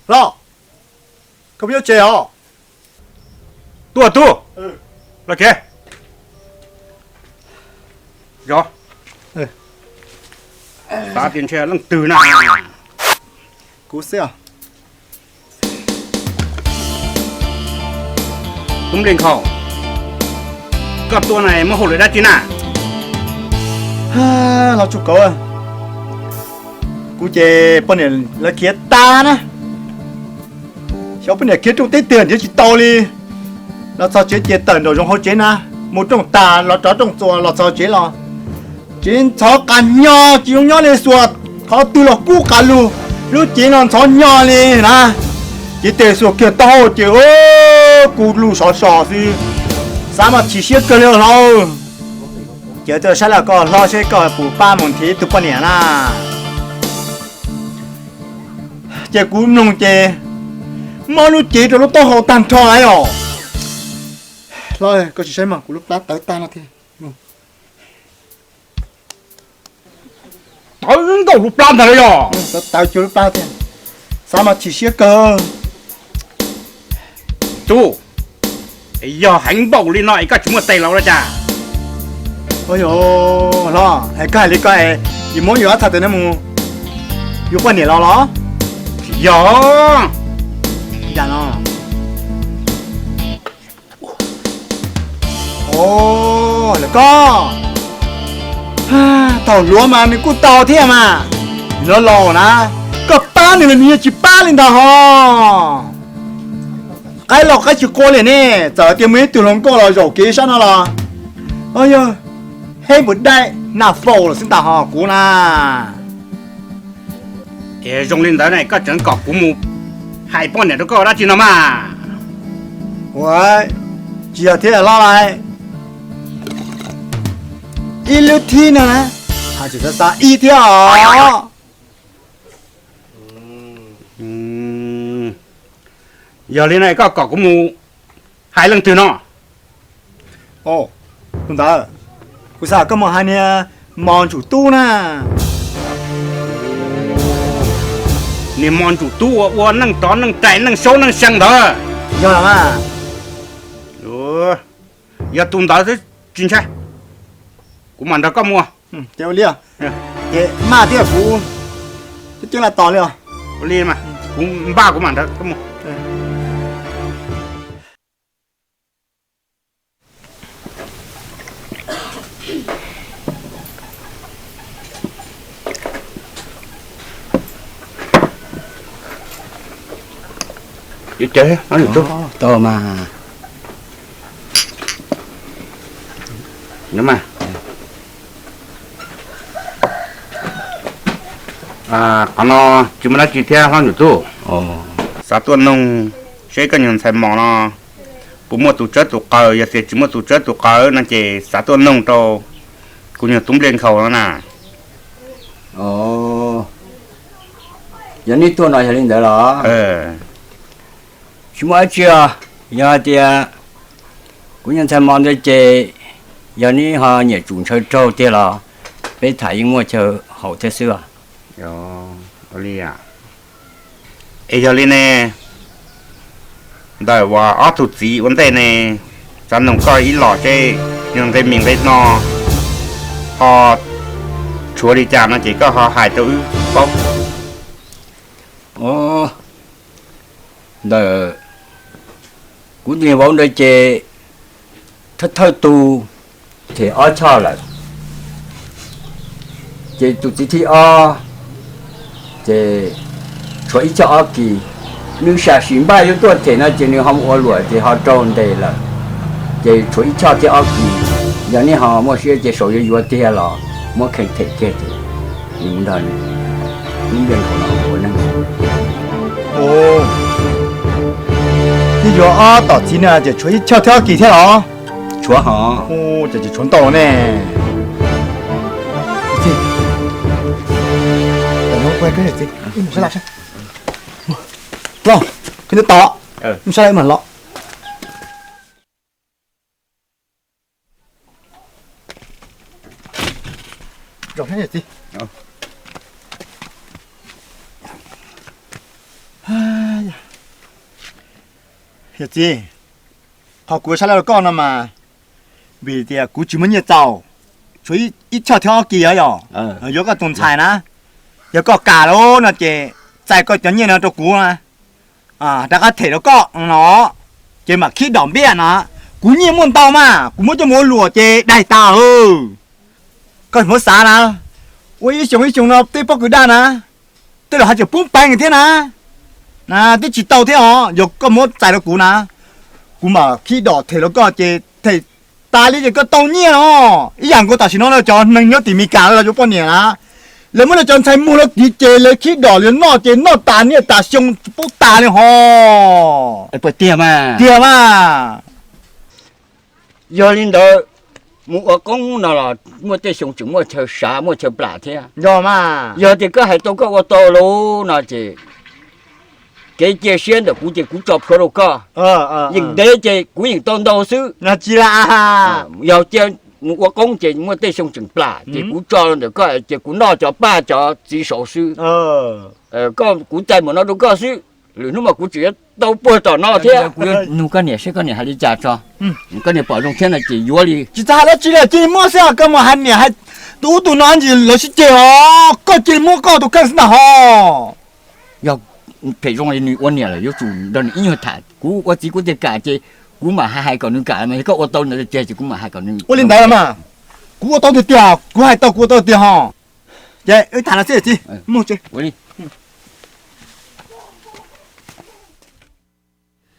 Los, koj puas nyob tsev os? Tuaj tub, los tsev. Zov. Xav tias ntshe leej twg na. Kuv xwb. Tub Npliaj Nkhaus, koj tuaj no muaj hauj lwm dab tsi na? Los tsuj kauv, kuv ces poj niam lawv khiav tag na. Xyov poj niam khiav rooj teb twg nrhiav tsis tau li. Los txog tsev ces tawm nraum zoov hauv tsev na, mus rooj tas los rov rooj txuas los txog tsev los. Tsev ntxhov qas hnyo tsis zoo nyob li, xuas qhov twg los kub qas lug. Lub cev no ntxhov hnyo li na. Cev tes xuas kiag taub hau ces kuv lug sov so xwb. Xav mas chim siab kawg li hlob. Ces tuaj saib los koj hlob seb koj puas pab mus nrhiav ib tug poj niam na. Ces kuv mloog ces mob lub cev rau lub taub hau tag nrho li os. Hlob, koj tsis saib mas kuv lub plab tawv tag no thiab. Tawv nkaus lub plab ntag los yog? Tawv cuag lub plab thiab. Xav mas chim siab kawg. Tub, yog heev npaum li no es koj tsis muaj tes los ua cas? Hlob, es koj hais li ko es yuav muab yus ob txhais tes no mus yuav poj niam los los? Tsis yog. Yam no. Lawm koj, thaum hluav mas nws kuj tau thiab mas. Nws laus laus na, koj pab nws los nws yeej tsis pab li ntag hos. Qaib laus qaib tsis qua li ne, txawm tias muaj ib tug hluas nkauj los zaum kev sab no los, yog hej npus daij naj faus lawm xwb ntag hos kuv na. Es zoo li ntawd ne koj tseem kom kuv mus hais poj niam rau koj dab tsi no mas? Ua, tsis yog thiab hlob lauj. Ib lub thib no na, hais tsis xav xav ib thiab os. Yog li no koj kom kuv mus hais leej twg no? Tus ntawd, kuv xav koj mus hais niag Mos Ntsum Tub na. Niag Mos Ntsum Tub uas ua neej rov neej rais neej saub neej seev ntawd. Yog los mas. Yog tus ntawd xwb tsis ntshai, kuv mam nrog koj mus. Ces ua li, ces maj thiab kuv coob coob los tos li os. Ua li mas kuv npaj kuv mam nrog koj mus. Tau mas. Qhov no tsis muaj dab tsi thiab hlob Ntsum Tub. Xav tuaj noog seb koj niag ntxhais Mos no puas muaj tus tsawb tus qaws, yog tias tsis muaj tus tsawb tus qaws no ces xav tuaj noog rau kuv niag tub Npliaj Nkhaus no na. Yog nej tuaj no yog li ntawd los? Tsis muaj dab tsi os, yog hais tias kuv niag ntxhais Mos ntawd ces yog neb ho nyiam tsum ntshaw raug tiag los peb tham yeej muaj chaw haum thiab xwb os. Es yog li ne, ntawm uas ob tug txiv ua ntej ne, xav noog koj ib los seb nws nqe mis nqe no ho tshuav li cas no ces koj ho hais rau wb paub. Ntawm kuv tus niag vauv ntawd ces thawj thawj tug them ob choj lawm, ces tus txiv thib ob ces tshuav ib choj ob kis. Nws sam sim npaj yuav tuaj them no ces nws ho mus ua luam ces ho raug ntes lawm, ces tshuav ib choj thiab ob kis. Yog nej ho muaj siab ces saum yuav yuav tiag los muab kheej them kiag ces nws mus nrog tub Npliaj Nkhaus no ua neej. Ib yuav ob tom txiv no ces tshuav ib choj thiab ob kis thiab los? Tshuav hos. Ces tshuav ntau ne. Los, koj nyob tos, mus sab lawm mam los. Yog txiv, qhov kuv sab laj rau koj no mas vim tias kuv tsis muaj nyiaj txaus, tshuav ib choj thiab ob kis os, yog yuav koj tus ntxhais na, yog koj kam lawm no ces txais koj cov nyiaj no rau kuv na, rov qab them rau koj no, ces mam khib dom npiaj no. Kuv nyiaj muaj ntau mas kuv muab coj mus ua luam ces daig tas lawm. Koj muab xav na, ua ib xyoos ib xyoos no tej pob kws daj na, tej los hais tias poob peev thiab na, na twb tsis tau thiab os. Yog koj muab txais rau kuv na, kuv mam khib dom them rau koj ces them tas li ces koj tau nyiaj no. Ib yam nkaus tam sim no cov neeg nyob tim Meskas los yuav poj niam na, lawv muab lawv cov ntxhais muag los kiv ces lawv khib dom lawv noj ces noj tas niaj tas xyoo poob tas li ho. Tiag mas. Yog li ntawd, mus ua qoob no los muaj tej xyoo tseem muaj chaw sav muaj chaw plam thiab. Yog tias koj hais tau koj ua tau lawm no ces kev cia siab ntawm kuv ces kuv tso plhuav rau koj. Yeej ntev ces kuv yeej tau ntau xwb. Yog cia mus ua qoob ces muaj tej xyoo tseem plam ces kuv tso ntawm koj ces kuv noj cov paj cov txiv saud xwb. Koj, kuv txais npaum no rau koj xwb, lwm hnub mas kuv tseem yuav tau puag tom no thiab. Kuv yuav nug koj niam seb koj niam hais li cas tso. Koj niam pom zoo thiab no ces yuav li. Tsis txhob hais dab tsi li, cia li muab xwb, koj mus hais niam hais tus ub tus no ntsis lawv sib ceg os, koj cia li muab koj tus kheej xwb ntag ho. Yog phem zoo li nws ua niam lawm yuav tsum nrog nws ib nyuag tham. Kuv ua txiv kuv tiag kam ces kuv mam hais hais kom nws kam, mas yog koj ua tau ntawd tiag ces kuv mam hais kom nws. Ua li ntawd mas, kuv ua tau tiag tiag, kuv hais tau kuv ua tau tiag ho. Ces wb tham no xwb txiv, mus tsev. Ua li.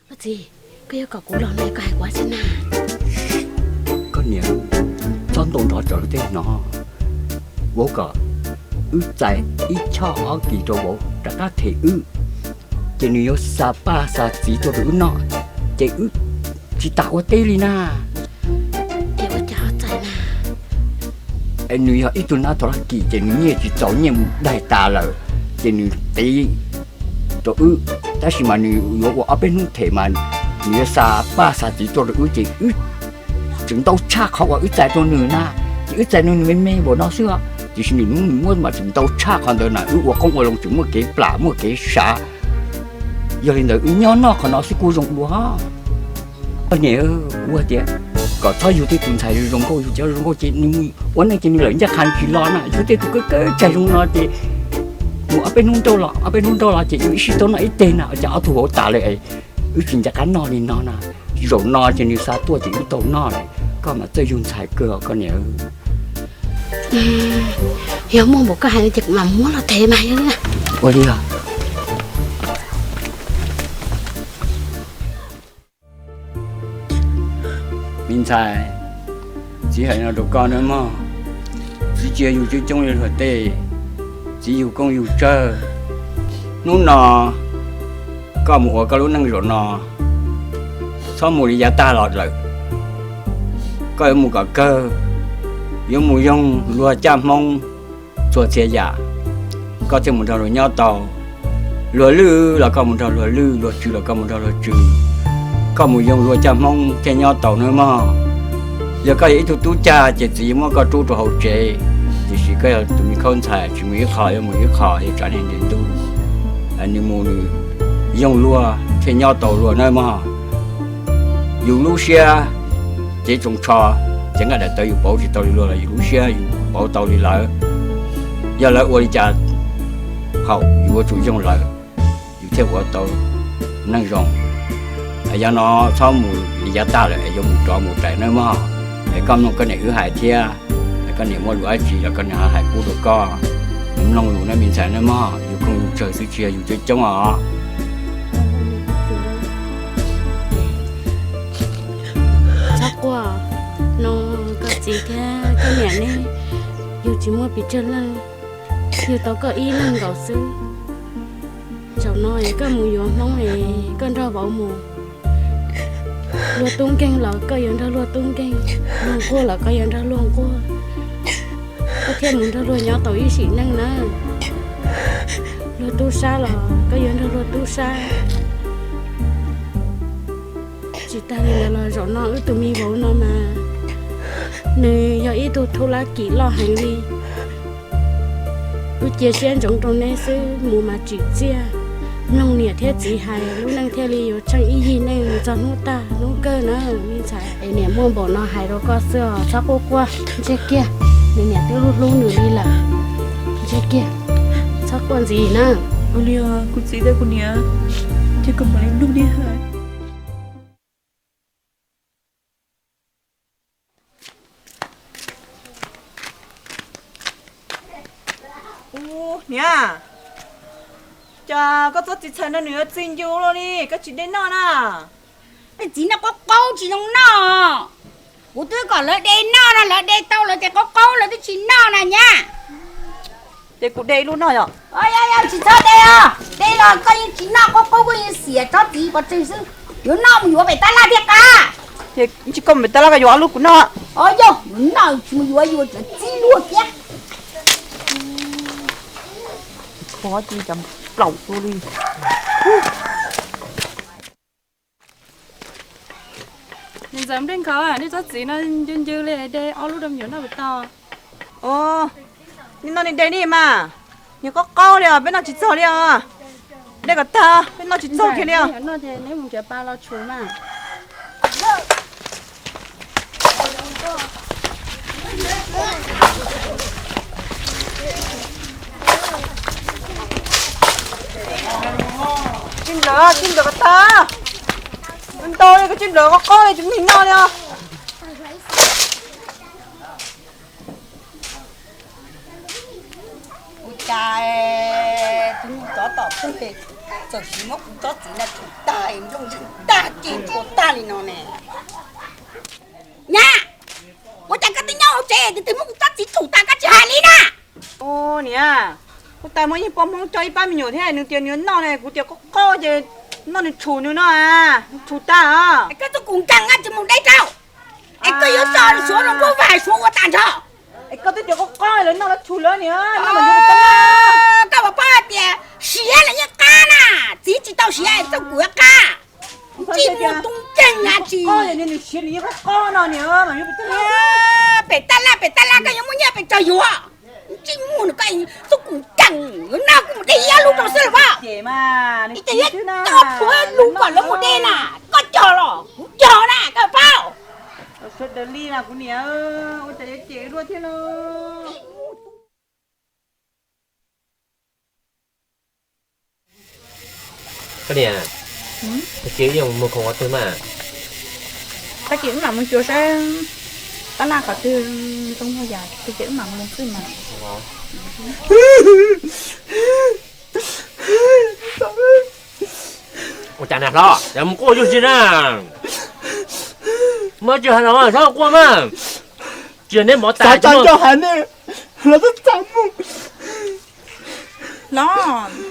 Koj txiv, koj yuav kom kuv los no koj hais kuv tsi na? Koj niam, txhob ntau nrov tawm lub teb no. Vauv kom wb txais ib choj ob kis rau vauv rov qab them wb, ces nws yuav xa paj xa txiv tuaj rau wb noj, ces wb tsis tas ua teb li na. Ces ua cas ho txais na? Es nws yog ib tug nab thov laj kim ces nws nyiaj tsis txaus, nyiaj mus daig tas lawm, ces nws tiv rau wb. Tab sis mas nws yuav ua ob peb hnub them mas nws yuav xa paj xa txiv tuaj rau wb, ces wb tseem ntau tshaj qhov uas wb txais rau nws na. Ces wb txais rau nws me me npaum no xwb, tiam sis nws hnub nws muab mas tseem ntau tshaj qhov ntawd na. Wb ua qoob ua loo tseem muaj kev plam muaj kev sav. Yog li ntawd wb nyob noj qhov no xwb kuj zoo dua. Koj niam, kuv tias kom txhob yug tej tus ntxhais zoo nkauj, yug cov zoo nkauj ces nws mus ua neej ces nws lawm ncaj qha tsis los na. Yug tej tus kawg kawg tsaig zoo no ces mus ob peb hnub nrauj los, ob peb hnub nrauj los ces yus ib sij tau noj ib teg na, ces ob tug vauv tas lawm, wb tsis nco qab noj li no na. Zaum no ces nws xa tuaj ces wb tau noj lawm, koj mas txawj yug ntxhais kawg os koj niam. Yog muaj npaum koj hais li ces kuv mam muab los them mas yog li. Ua li os. Me ntxhais, txiv hais no rau koj nawb mog, txiv tsis yog yug coob coob li luag tej, txiv yug koob yug tsawg. Hnub no koj mus ua koj lub neej zaum no, txhob mus li yav tag los lawm. Koj yuav mus kom kawg, yuav mus yoog luag caj Hmoob txhua txhia yam, koj thiaj mus nrog luag nyob tau. Luag lwj los koj mus nrog luag lwj, luag tsw los koj mus nrog luag tsw. Koj mus yoog luag caj Hmoob thiaj nyob tau nawb mog. Yog koj yog ib tug tub cag ces txiv yuav muab koj rub rau hauv tsev, tiam sis koj yog tus me khaub ntxhais tsis mus ib qho yuav mus ib qho, yog tsam niag ntiag tub, nws mus nws yoog luag thiaj nyob tau luag nawb mog. Yus lub siab cev tsoos tsho, cev nqaij daim tawv yus pauv tsis tau li luag los yus lub siab yus pauv tau li lawv. Yog lawv ua li cas haum yus yuav tsum yoog lawv, yus thiaj ua tau neej zoo. Yav no txhob mus li yav tag lawm es yuav mus rov mus rais nawb mog. Es koj mloog koj niam wb hais thiab, koj niam muaj lus dab tsi los koj niam hais pub rau koj, mloog lus nawb me ntxhais nawb mog. Yus koob yus tsawg xwb tsis yog yus coob coob os. Txhob quaj, no koj txiv thiab koj niam ne, yus tsis muaj pes tsawg leej, yus tau koj ib leeg nkaus xwb. Zaum no es koj mus yuav Hmoob es koj nrog vauv mus, luag tub nkeeg los koj yuav nrog luag tub nkeeg, luag nquag los koj yuav nrog luag nquag, koj thiaj mus nrog luag nyob tau ib sim neej na. Luag tub sab los koj yuav nrog luag tub sab. Tsis tas li ntawd los zaum no wb tus me vauv no mas nws yog ib tug thub lab kim loj heev li. Wb cia siab ntsoov rau neb xwb, mus mas tsim txiaj, Mloog niam thiab txiv hais, lub neej thiaj li yuav tsheej ib yig neej txog hnub tag hnub kawg na. Me ntxhais, es niam muaj npaum no hais rau koj xwb os, txhob quaj quaj, ntsej kiag, nws niam twb hlub hlub nws li lawm. Ntsej kiag, txhob quaj ntxiv na. Ua li kuv txiv thiab kuv niam, ces koj mam li mloog niam hais. Ub, niam, cas koj txob txiv txhais no nws yuav txi ncu luaj li, koj tsis de noj na? Txiv noj qaub qaub tsis zoo noj. Kuv twb kom lawv de noj no, lawv de tau lawv ces qaub qaub lawv twb tsis noj na nyab. Ces kuv de ib lub noj yom? Yog, yog, tsis txhob de os, de los koj yeej tsis noj, qaub qaub koj yeej xiam tsob txiv pov tseg xwb. Yuav noj mus yuav pem tab laj thiaj qab. Ces tsis koj pem tab laj koj yuav ob lub kuv noj. Os yog, yuav noj tsis mus yuav, yuav txib luag thiab. Pov tsis cov plaum tu li. Niam ntxawm Npleej Nkhaus, nej tsob txiv no ncw ncw li, de ob lub rau me nyuam noj puas tau? Os, nej noj nej de ni mas, nws qaub qaub li os, peb noj tsis txog li os. De kom tag, peb noj tsis txog kiag li os. Noj ces neb mus nrhiav pa los tshum mas. Tsis nplawm, tsis nplawm kom tag. Ntau li koj tsis nplawm, qaub qaub li, tsis muaj neeg noj li os. Ua cas tus nyuag tsov tom twg txawm siv muab kuv tsob txiv no tshum tag, nplooj ntseeg tag, ceg npua tag li no ne? Nyab, ua cas koj twb nyob hauv tsev tus twg muab kuv tsob txiv tshum tas koj tsis hais li na? Niam, kuv tas muab ib poj Hmoob coj ib pab me nyuam thiab nws tias nws yuav noj ne, kuv tias qaub qaub ces noj nws tshum nws no a, tshum tag os. Koj txhob kus nkeeg, tsis mus de rau. Es koj yuav tso suav rau nruab vaj suav ua tas nrho. Es koj twb tias qaub qaub lawv noj lawv tshum lawv niam, noj mas yuav pem tab laj. Koj puas paub hais tias siav los yeej qab na, txiv tsis tau siav txoj kuv yuav qab. Ntsej muag tub nkeeg na tsis. Nws siav nws yeej qaub qaub no niam, mas yuav pem tab laj. Pem tab laj, pem tab laj koj yuav muaj nyiaj pes tsawg yuav. Ntsej muag nws koj txhob kus nkeeg, yuav noj kuv mus de ib ob lub rau xwb los mas. Ib ces yuav tau phuav lus kom lawv mus de na, koj cog los kuv cog na koj paub. Sawv daws li na kuv niam, ua cas yuav cem luaj thiab no. Koj niam, tag kis wb yuav mus khoom qhov twg mas? Tag kis wb mam mus xyuas saib tab laj qhov twg zoo muag yam twg ces wb mam mus xwb mas. Ua cas na hlob, cas mus quaj yuag si na? Muaj tsis hais los txhob quaj mas. Tsis yog neb mov tas coj hais nej los txhob txav mus. Los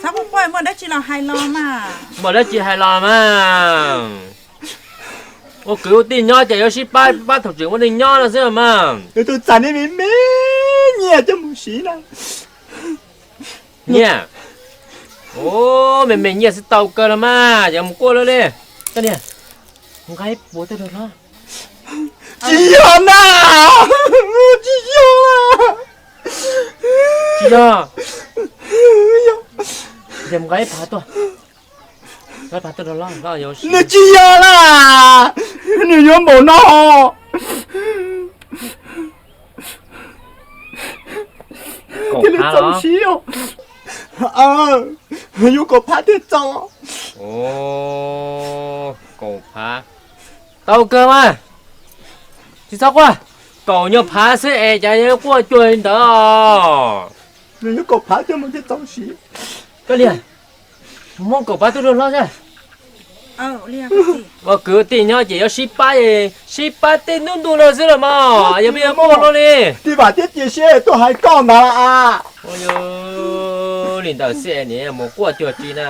txhob quaj quaj, muaj dab tsi los hais los mas. Muaj dab tsi hais los mas. Ua kwv ua tij nyob ces yuav sib pab, pab thaum tseem ua neej nyob no xwb mas. Tus txais nej me me nyiaj coj mus siv na. Nyiaj. Ua, me me nyiaj xwb tau kawg los mas, yuav mus quaj luaj li. Koj niam, nqa ib puas tej rau hlob. Tsis yog na, tsis yog. Tsis yog. Ces mus nqa ib phav tuaj. Nqa ib phav tuaj rau hlob, hlob yuav siv. Nws tsis yog na, nws yuav npaum no. Kaum phav los? Yuav kaum phav thiaj txaus. Kaum phav. Tau kawg mas. Tsis txhob quaj. Kaum nyuag phav xwb es cas yuav quaj cuag li ntawd. Nws yuav kaum phav thiaj mus thiaj txaus siv. Koj liag, muab kaum phav tuaj rau hlob seb. Ua kwv tij nyob ces yuav sib pab, sib pab tej hnub ntuj no xwb los mas, yog peb yuav quaj luaj li. Tij Vam thiab Cia Siab tuaj hais koj ntag. Li ntawd xwb es mus quaj cuag tsi na.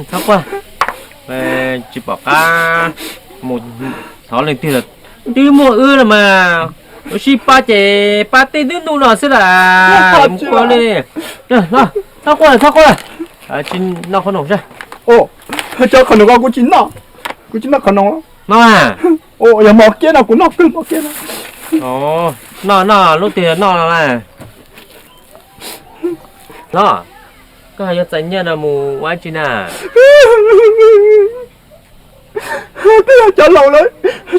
Txhob quaj, tsis pom qab mus thov leej twg los twb muaj wb no mas, yuav sib pab ces pab tej hnub ntuj no xwb las. Mus quaj li. Txhob quaj, txhob quaj. Tsis noj qhov no seb. Cov qhov no kuv tsis noj, kuv tsis noj qhov no. Noj. Yog mov kiab no kuv noj kawg mov kiab no. Noj, noj lub twg noj no na. Hlob, Koj yog txais nyiaj no mus ua dab tsi na? Twb yog cov laus lawv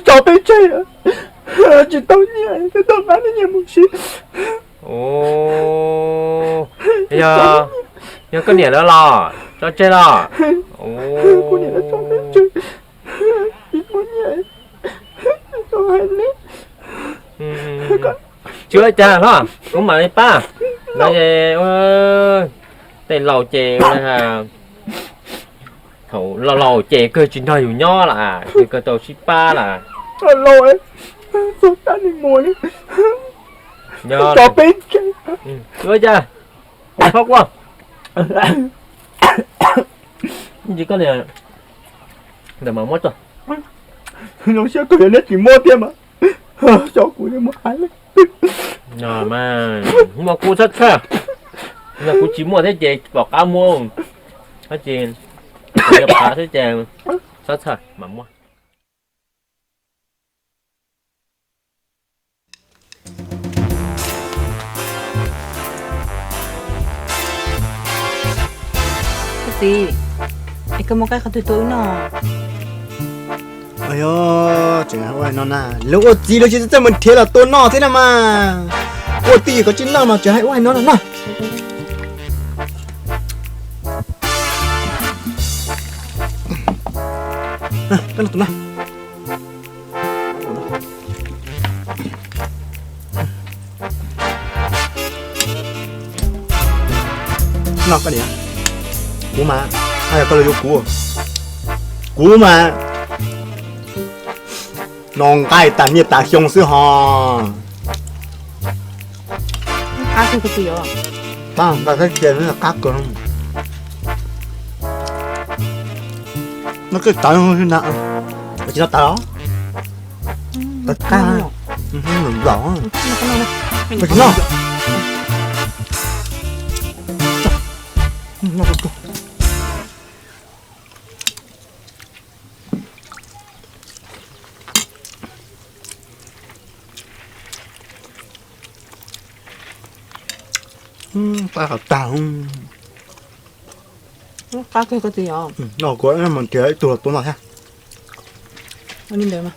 tso peb tseg, tsis tau nyiaj, twb tau nqa nyiaj mus siv. Yog koj niam lawv los tso tseg los? Kuv niam lawv tso peb tseg, tsis muaj nyiaj, tsis ua cas hlob, kuv mam li pab. No ces tej laus ces thaum laus laus ces kawg tsis nrog yus nyob lawm, ces kawg tau sib pab lawm. Laus, txog tab nis mus li, tso peb tseg. Ua cas, phob quaj. Ntsis koj niam, ntawm mas muab tso. Zoo siab kawg yog neb tsis muab thiab mas, xyov kuv yuav muab hais li. Muaj kuv txhob txhawj, yog kuv tsis muaj thiab ces pom qab muab, tab sis kuv yuav phav xwb ces txhob txhawj mam muab. Koj txiv, es koj muaj qaib qhov twg tua wb noj? Yog tseem hais ua hais no na, lawv ua txiv lawv tsis txawj mus nrhiav los tua noj thiab na mas. Ua tij koj tsis noj mas tseem hais ua hais no no na. Noj koj niam, kuv mas, yog koj los yuav kuv, kuv mas no nqaij tas niaj tas xyoo xwb ho. Qab kawg, qab kawg. No kawg tawv na, tsis no tawv os. Tawv qab, nplaum, tsis no. Qab qhov tag. Qab kawg koj txiv os. No kuv mus nrhiav ib tug los tua noj thiab. Li ntawd mas.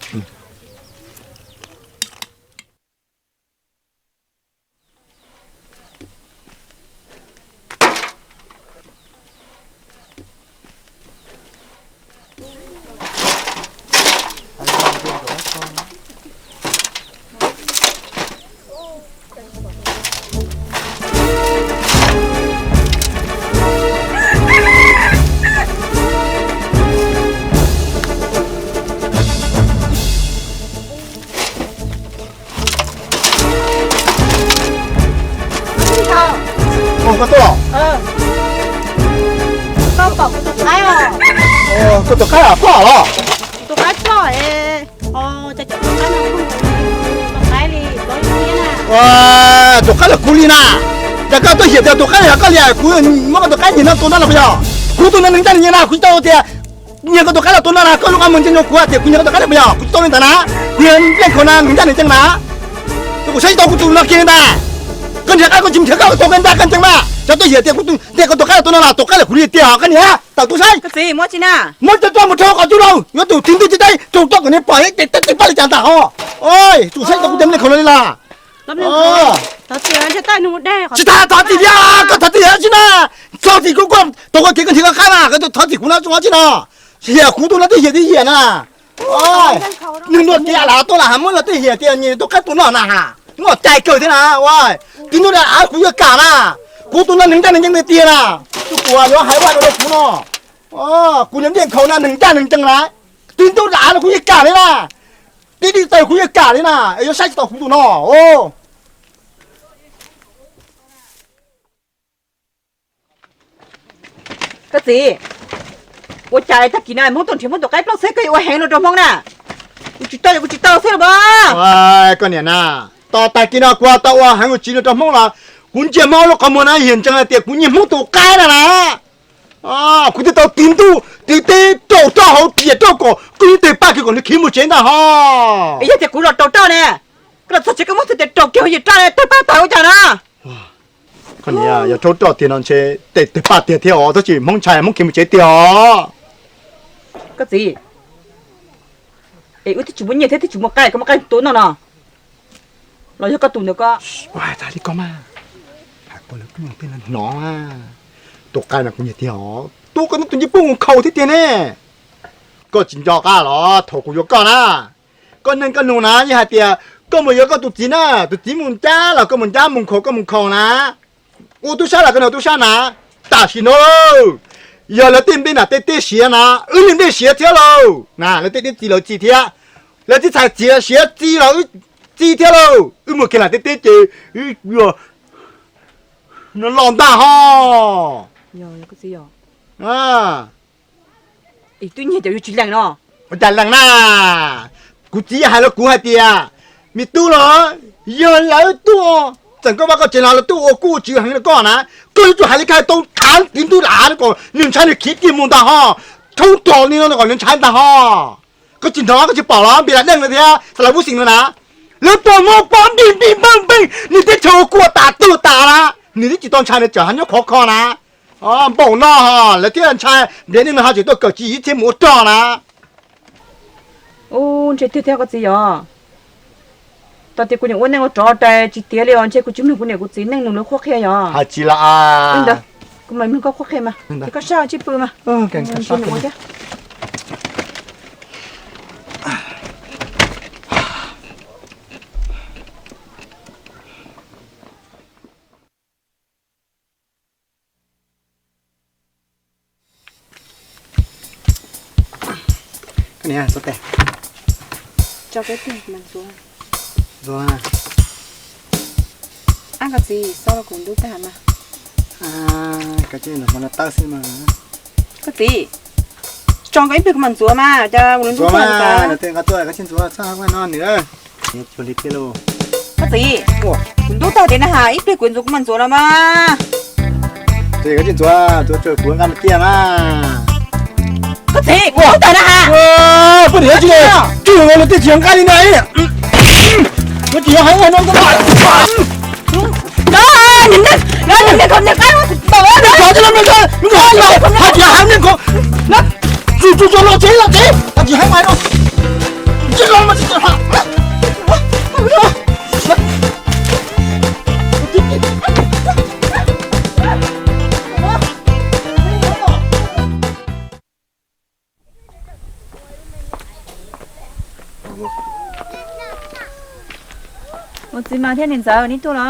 Koj tuaj los? Koj pom kuv tus qaib os? Koj tus qaib los pom los? Tus qaib ploj es, tus qaib li, tus qaib los kuv li na. Cas koj tuaj hiam tias tus qaib yog koj li, kuv muab koj tus qaib nyiag no tua noj los puas yog? Kuv tus no neeg ncaj neeg ncees na, kuv tsis tau tias nyiag koj tus qaib los tua noj na, koj lub qab muag ntseeg rau kuv tias kuv nyiag koj tus qaib los puas yog? Kuv tsis tau li ntawd na, kuv yog leej khaum na, neeg ncaj neeg ncees na. Ces kuv saib tsis tau kuv tus no kiag li ntag. Koj nrhiav qaib koj tsis nrhiav koj tus qaib ntag, koj ntseeg mas. Cov tuaj hiam tias kuv tus, tias koj tus qaib los tua noj na, tus qaib los kuv li tiag koj niam, tawm tuaj saib. Muab coj mus rau qhov cub lauj, yuav tus txiv ntuj txiv teb raug roj kom nws pom ib ce teb teb paj li cas ntag ho. Tus saib tau kuv tus leej khaum no li las. Tsis tas thov txim li, koj thov txim li tsis na. Thov txim kuv, koj tau koj kev koj nrhiav koj qaib mas koj thov txim kuv no tsis no. Hiam kuv tus no twb hiam twb hiam na. Nws luag tias lam tuaj lam has muab luag twb hiam tias nyiag tus qaib tua noj na has, muaj cai kawg thiab na. Txiv ntuj na, kuv yuav kam na. Kuv tus no neeg ncaj neeg ncees tiag tiag na. Tus kuv yuav hais vaj rau kuv no. Kuv yog leej khaum na, neeg ncaj neeg ncees na. Txiv ntuj na, kuv yuav kam li na. Tib tib taw kuv yuav kam li na, es yuav saib tsis tau kuv tus no. Koj txiv, ua cas tag kis no Hmoob tuaj nrhiav Hmoob tus qaib ploj xwb koj yuav ua heev no rau Hmoob na? Kuv tsis tau, kuv tsis tau xwb los mas. Koj niam na, tos tag kis no kuv tau ua heev ua tsiv no rau Hmoob los kuv ntsia Hmoob lub qhov muag na yog ntseeg hais tias kuv nyiag Hmoob tus qaib na na. Kuv twb tau tiv ntuj tiv teb rau roj hauv riam rau kom koj ib teg paj kiag kom nws khiav mus tsev ntag ho. Yog tias kuv los rau roj ne, koj los txog tsev koj muab txhais tes raus kiag hauv yam roj ne, tawg paj tawg ua cas na? Koj niam, yog rhaub roj tiag no ntshe tej twg paj tiag thiab os, tab sis Hmoob ntshai Hmoob khiav mus tsev tiag os. Koj txiv, es wb twb tsis muaj nyiaj thiab twb tsis muaj qaib, koj muaj qaib tua noj no los yog koj tus ntawd koj. Hais li koj mas, hais koj lawv kuj tej no hnov, tua qaib no kuv nyiam tiag os, tua koj tus ncej puab mus khaus thiab tiag ne. Koj tsis nco qab los thaum kuv yuav koj na, koj neej koj nug na, yeej hais tias koj mus yuav koj tus txiv na, tus txiv mus ncab los koj mus ncab, mus khaus koj mus khaus na. Ua tub sab los koj ua tub sab na. Tam sim no yog lawv tej nplej nam tej teb siav na, wb li nplej siav thiab lauj na, lawv tej dej txi lawv txi thiab, lawv txiv txhais txiav siav txi los wb txi thiab lauj. Wb mus kiag nam tej teb ces wb yuav no los ntag ho. Ua cas lees na? Kuv txiv hais los kuv hais tias, me tub los, yog lawv tuaj txeem koj vaj koj tsev no lawv tuaj ua kuj ua tswv heev rau koj na, koj yuav tsum hais li kaj tau, tshav tiv ntub lam kom nws ntshai nws khiav kiag mus ntag ho. Rhaub roj li no kom nws ntshai ntag ho. Koj tsis hnov koj tsis pom los npis las deej lawm thiab xa las vub xeem lawm na. Lawv tuaj muab pob npij npij npeej npeej nws teb chaws ua kuj tas tuag tas na, nws twb tsis tau ntshai, nws tseem ho nyob khov kho na. Npaum no ho lawv thiaj ntshai, ntiav nej no ho tseem tuaj kawm tsis yim thiab mus ua rog na. Ub, ntshe tiag thiab koj txiv yog. Tau tias kuv niam ua neej ua rov rais tsis tiav li os, ntshe kuv tsis mloog kuv niam kuv txiv neej nug lawv qhuab qhia yog. Hais tsis los, kuv mam mloog koj qhuab qhia mas, koj sab tsib pw mas. Koj niam, ntxuav tes. Ntxuav. Ab, koj txiv, xauj los kuv ntub tag mas. Koj txiv, tso koj ib pliag kuv mam ntxuav mas, cas kuv ntub tag. Ntxuav mas, ntxuav, koj tsis ntxuav txhob no nws. Koj txiv, kuv ntub tag tiag na has, ib pliag kuv ntxuav kuv mam ntxuav no mas. Koj tsis ntxuav, ntxuav tsawg kuv nqa mus ciaj mas. Koj txiv, kuv ntub tag na has. Poj niam tsis, tsis yog lawv tej tsis yog nqaij li na. Lawv tsis yog heev no. Hais tias heev no, hais tias heev no, tsis heev no, tsis heev no. Ua txiv mas thiab niam ntxawm, neb tuaj los?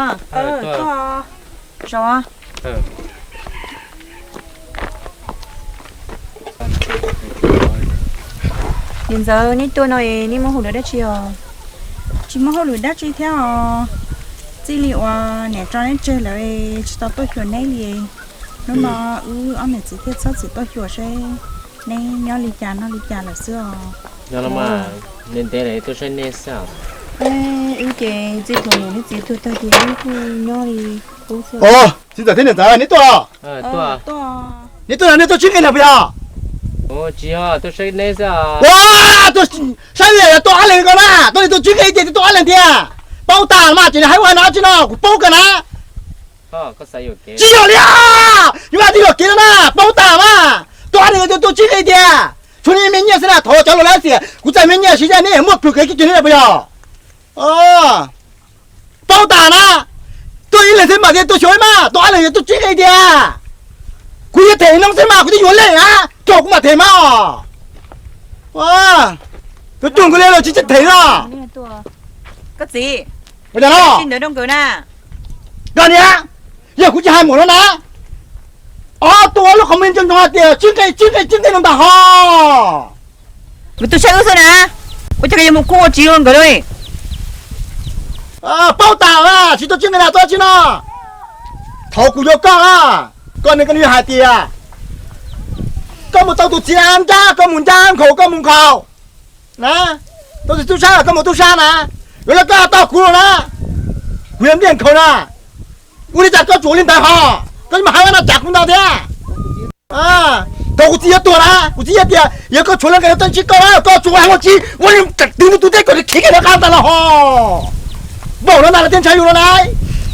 Niam ntxawm, neb tuaj no es neb muaj hauj lwm dab tsi os? Tsis muaj hauj lwm dab tsi thiab os. Txij li uas niam tso neb tseg lawm tsis tau tuaj xyuas neb li. Hnub no wb ob niam txiv thiaj txhob txwm tuaj xyuas seb neb nyob li cas noj li cas lawm xwb os. Ntev ntev lawm tuaj saib nej xwb. Wb ces txij thaum niam wb txiv tuag tag ces wb kuj nyob li qub xwb. Txiv ntxawm thiab niam ntxawm, neb tuaj los? Neb tuaj no nej tuaj tsib nqe nrog puas yog? Ua, saib li yog tuaj ob leeg ko na, tuaj li tuaj tsib nqe tiag, tuaj ob leeg tiag. Paub tas mas, ces nws hais ua no tsis no kuv paub kawg na. Tsis yog li, yus hais tias yuam kev no na, paub tas mas, tuaj ob leeg tiag, tuaj tsib nqe tiag. Tshuav nej me nyiaj xwb na, thov cov laus lab xiam, kuv txais me nyiaj siv zaj neb muaj plhus kev kiv cuag neb na puas yog? Paub tas na, tuaj ib leeg thiab mas tias tuaj xyuas mas, tuaj ob leeg yuav tuaj tsib nqe tiag. Kuv yuav them noob xwb mas kuv twb yuav leej na, raug kuv mam them mas. Tuaj cuag nkaus li los tsis them no. Koj txiv, ua cas no? Koj niam, yog kuv tsis hais mus no na, ob tug ua lub qhov muag ntsoog ntsoog hais tias tsib nqe tsib nqe tsib nqe no ntag ho. Kuv tuaj saib wb xwb na, ua cas koj yuav mus kuj ua tsis ua nkawd li? Paub tas mas, tsis tuaj tsib nqe na, tuaj tsib no. Thaum kuv yuav koj, koj niam koj niam hais tias koj mus tau tus txiv ncab, koj mus ncab, nkhaus koj mus nkhaus na, tau tus tub sab los koj mus tub sab na, yuav los koj tau kuv los na, kuv yuav ntiag nkhaus na. Ua li cas koj tsuas li ntawd ho, koj mas hais no tsam kuv ntau thiab. Thaum kuv txiv yuav tuag na, kuv txiv hais tias yog koj tshuav leej twg yuav tau ntsib koj na, koj tsuas hais ua tsis ua li, twv mus tus teb kom nws khiav kiag rov qab ntag los ho. Npaum no ntag lawv thiaj ntshai yus no na.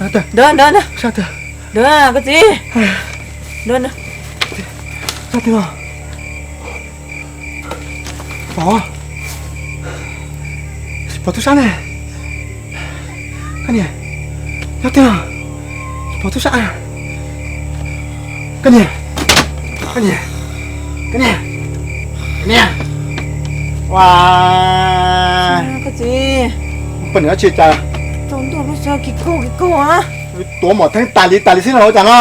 Nrog, nrog, nrog, koj txiv, nrog, nrog. Pom, pom tub sab ne. Koj niam, nyob twg? Pom tub sab. Koj niam, koj niam, koj niam, koj niam. Ua, koj txiv, poj niam dab tsi cas? Tuav mom theeb tas li tas li xwb no ua cas no?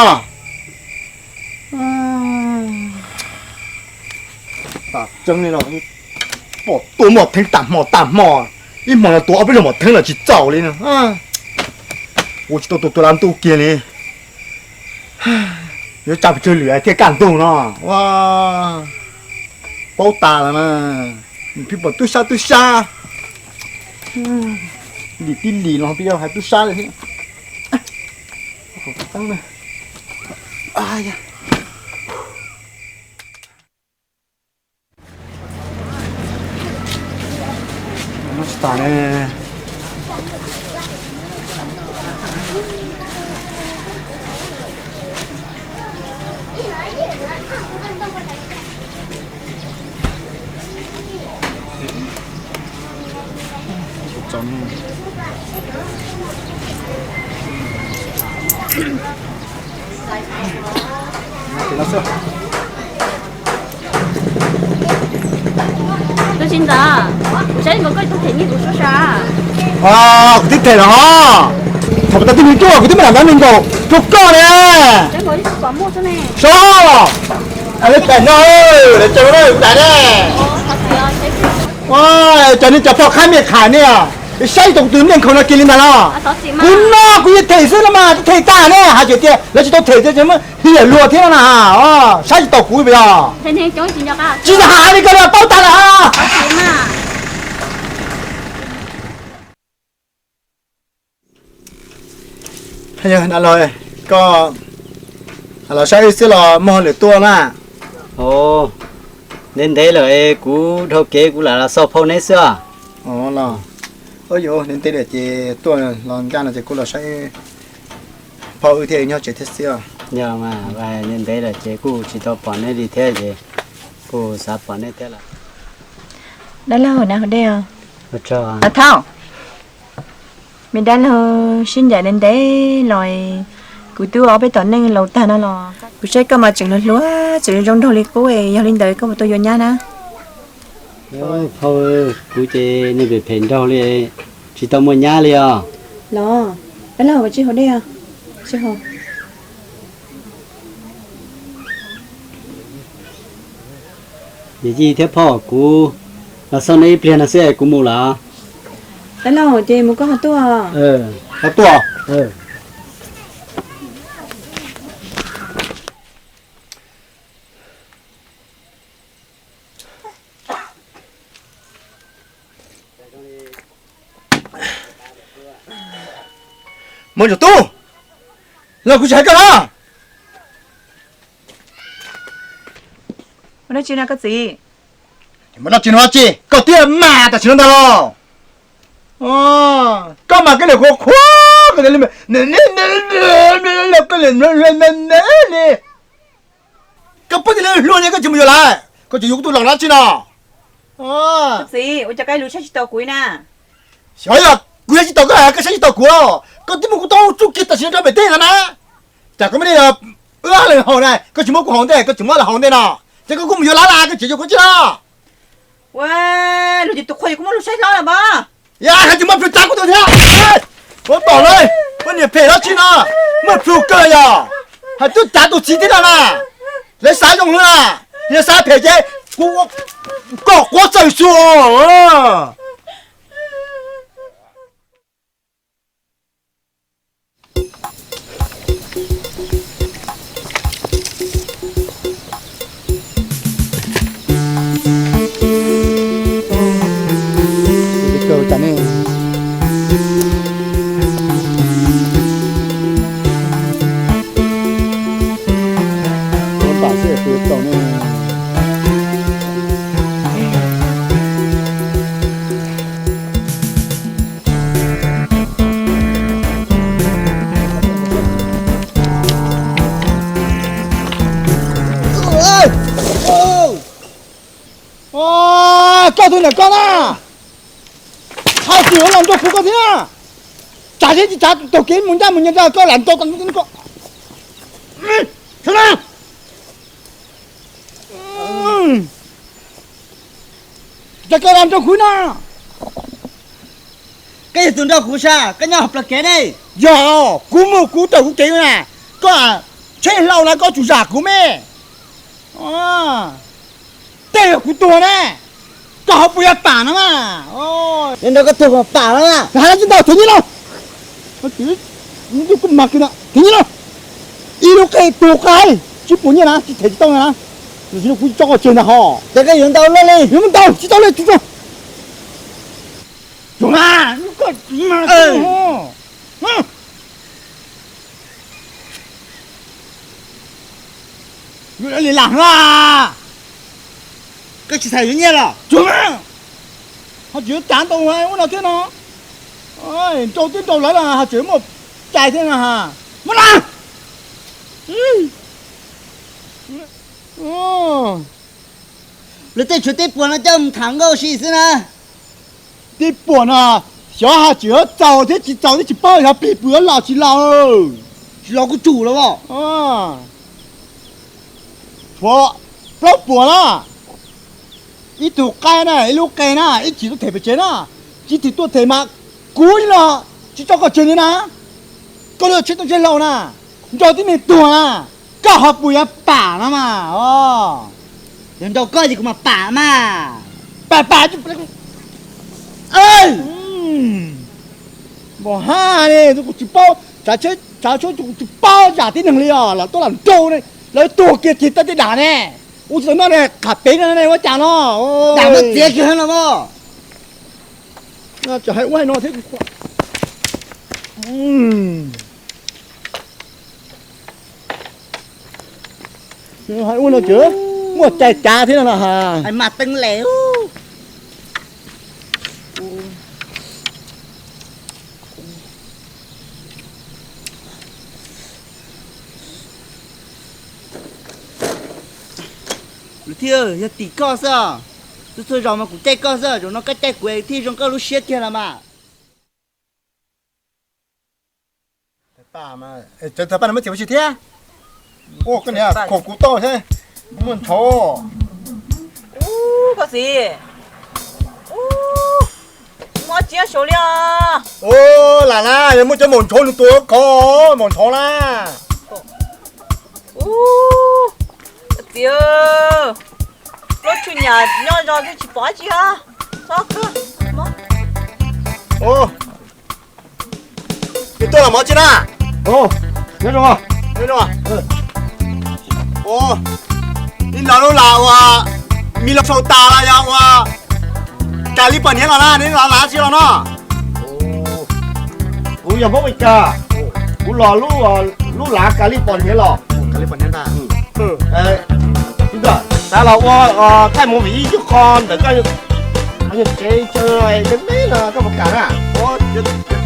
Tam tseeb li no, pom tuav mom theeb tas hmo tas hmo, ib hmo no tuav ob peb lub mom theeb los tsis txaus li no. Ua tsis tau tus tua lab ntuj kiag li. Yuav tsa pes tsawg lwm thiaj kaj ntug no. Ua, paub tas lawm na, pheej pom tub sab tub sab. Lim tib lim los peb yuav hais tub sab li thiab. Tsis tas ne. Tus tsis ntawd, kuv saib nkaus koj tus them nyiaj kuv sub sab. Kuv twb them los ho. Thaum tau tij me cuaj kuv twb muab lam ntawv me nkaus rau koj ne. Sob, lawv pem no, lawv tsaws lawv pem ne. Cov nej cov phoj qhab mej qham ne, saib tau kuv tus nej nkhaus no kiag li ntag los. Kuv no kuv yuav them xwb los mas twb them tag ne, hais tias lawv tsis tau them tias hiam luag thiab no na. Saib tsis taus kuv yog. Tsis tas hais li ko li paub tas lawm. Yog dab laug, koj los saib wb xwb los muaj hauj lwm tuaj na? Ntev ntev lawm, kuv dhau kev kuv lam los xauj phauj neb xwb os. Los, ntev ntev lawm ces tuaj los ncaj no ces kuv los saib phauj wb thiab nyob tsev thiab xwb os. Yog mas, ntev ntev lawm ces kuj tsis tau pom neb li thiab ces kuj xav pom neb thiab lawm. Dab laug, nab haus dej os. Thauj, me dab laug sib ncaim ntev ntev los, kuv twb ua ob peb tom neej laus tag no los kuv saib koj mas tseem hluas hluas, tseem zoo nraug li qub, yog li ntawd koj puas tau yuav nyab na? Phauj, kuv ces neeg phem phem nraug li, tsis tau muaj nyab li os. Los, dab laug ua tsis haus dej os? Tsis haus. Yawm yij thiab phauj, kuv los xauj neb ib pliag no xwb es kuv mus lawm. Dab laug ces mus koj ho tuaj. Ho tuaj. Muaj ntsuag tub, los kuv tsis hais koj los. Muaj dab tsi no koj txiv? Muaj dab tsi no tsis, koj twb mas tam sim no ntag los. Koj mas koj niam qhuav qhuav koj li, koj poj niam hluas li koj tsis mus yuav lawm, koj tseem yuav kuv tus los dab tsi no? Txiv, ua cas koj lus saib tsis taus kuv na? Xyov yog kuv yuav tsis taus koj, koj saib tsis taus kuv, koj twb muab kuv tau tsuj kiag tam sim no rau pem teb no na. Cas koj muaj dej wb leeg haus na, koj tsis muab kuv haus ntej, koj tseem muab lawv haus ntej no, ces koj kuj mus yuav lawv lawm, koj tseem yuav kuv tsis los? Ua, luag ces tus qhua ces kuv muab luag saib hlob lawm mas. Yog hais tias muaj plhu tsav kuv tus thiab. Muab tom lawm, muaj niam phem dab tsi no, muaj plhu kawg yog. Hais twb tsav tus txiv thiab no na. Lawv xav zoo lawm na, yog xav phem ces kuv kom quav txawm xu. Koj tus ntawm koj na, hais tias yuav los nrog kuv koj thiab na. Tsam thiab tsis tsam taug kev mus ncaj mus nyias ntag, koj lam nrog koj. Tsam koj los nrog kuv na. Koj yog tus nrog kuv sas, koj nyob hauv plawv kev ne. Yog, kuv mus kuv taug kuv kev na. Koj tsheb hlau na koj tsum zam kuv me. Tej yog kuv tuag ne, koj ho puas yuav pam no mas. Nrog koj tuag pam no na. Hais tsis ntau, thev nyiaj los. Koj mag kawg na, thev nyiaj los. Ib lub qe tuag qaib tsis pum nyiaj na, tsis them tsis tau na. Tam sim no kuv tso koj tseg ntag ho. Ces koj yuav ntau luaj li. Yuav ntau tsis tau li, tsis tau. Tsuag na, koj tsuag na. Li lam na, koj tsis xav yuav nyiaj los? Tsuag na, ho tseem yuav cav ntau ua no thiab no. Nrau twb nrau lawv los ho tseem muaj cai thiab no. Muab na. Lawv tej tshuav tib puas no coj mus tham nkauj si xwb na. Tib puas no, xyov ho tseem yuav txaus thiab tsis txaus thiab tsis paub xyov plig pw yuav los tsis los. Tsis los kuj tsum los. Tshuav plaub puas na, ib tug qaib na, ib lub qe na, ib chim tuaj them pem tsev na, tsis them tuaj them mas kuv los tsis tso koj tseg li na. Koj lub tsheb tuaj tsheb hlau na, nrau tib neeg tuag na, koj ho puas yuav pam no mas. Yog nrau koj ces kuv mam pam mas. Pam pam, npaum haj li, kuv tsis paub, tsav tsheb tsav tsheb kuv tsis paub zam tib neeg li os, los tuaj lam nrau ne, lawv tuag kiag cig tawb tib dam ne. Ua tsis tau noj ne, qham pev no ne, ua cas no. Dam no txiav kiag no. Tseem hais ua hais no thiab. Hais ua no ces muaj cai cav thiab no na. Mas teeb les. Lwm thiab yog tim koj xwb, txhua txhua zaus mas kuv caij koj xwb, zaum no koj caij kuv thiaj zoo koj lub siab kiag los mas. Thaum paj no muab txiav ua si thiab. Ua koj niam, khuam kuv tau thiab, muaj ntshauv. Ub, koj txiv, ub, muab tsiab saud li os. Ub, lam na, yog muaj cov maum ntshauv nws tuav kho, maum ntshauv na. Ub, koj txiv, lub tshwj nyam nyob zos twb tsis pom dab tsi os. Txhob kawg. Ub, nws tuaj los mov tsi na? Nyob zoo. Ub, neb los lub las uas me log sau tas los yog ua Kalis Pos Hniav los na, neb los las tsi los no? Kuv yog Hmoob Mes Kas, kuv los lub lav Kalis Pos Hniav los. Ntawm tas los ua thaij movie ib qho ntawm koj tsev chaw me me no koj puas kam na?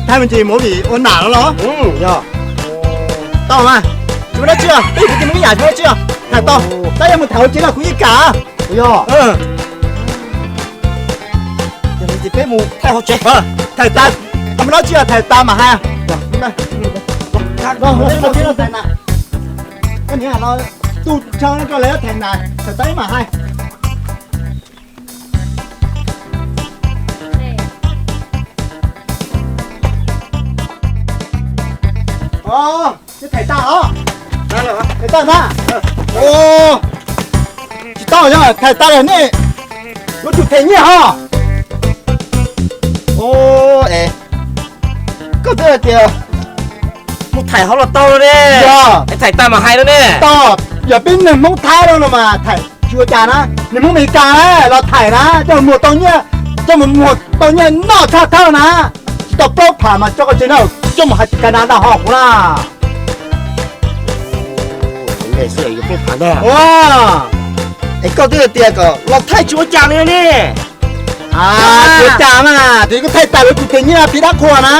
Thaij movie ua nam no los? Yog. Tau mas, tsis muaj dab tsi, peb kuv tus me ib yam tsis muaj dab tsi, tham tau. Tab yog mus tham hauv tsev los kuv yeej kam. Yog. Yog li ces peb mus thaij hauv tsev. Tham tas, tsis muaj dab tsi, tham tas mam hais. Koj niam no tu chaw no rau lawv tham nas, tham tas mam hais. Tham tas os. Tham tas na. Tsis tau, yog tham tas lawm nej yuav tsum them nyiaj ho. Koj twb hais tias mus tham hauv los tau ne. Yog tham tas mam hais no ne. Tau, yog peb neeg Hmoob Thaib no mas tham tsis ua cas na. Neeg Hmoob Mes Kas na los tham na, coj mus muag tau nyiaj, coj mus muag tau nyiaj noj tshaj thawj na. Tsis tau plaub phav mas tso koj tseg na, coj mus hais Kas Nas Nkas ho kuv na. Es koj twb hais tias kom los thaij tsis ua cas li ne. Tsis ua cas mas, tes koj thaij tas yuav tsum them nyiaj piv dab qhuas na.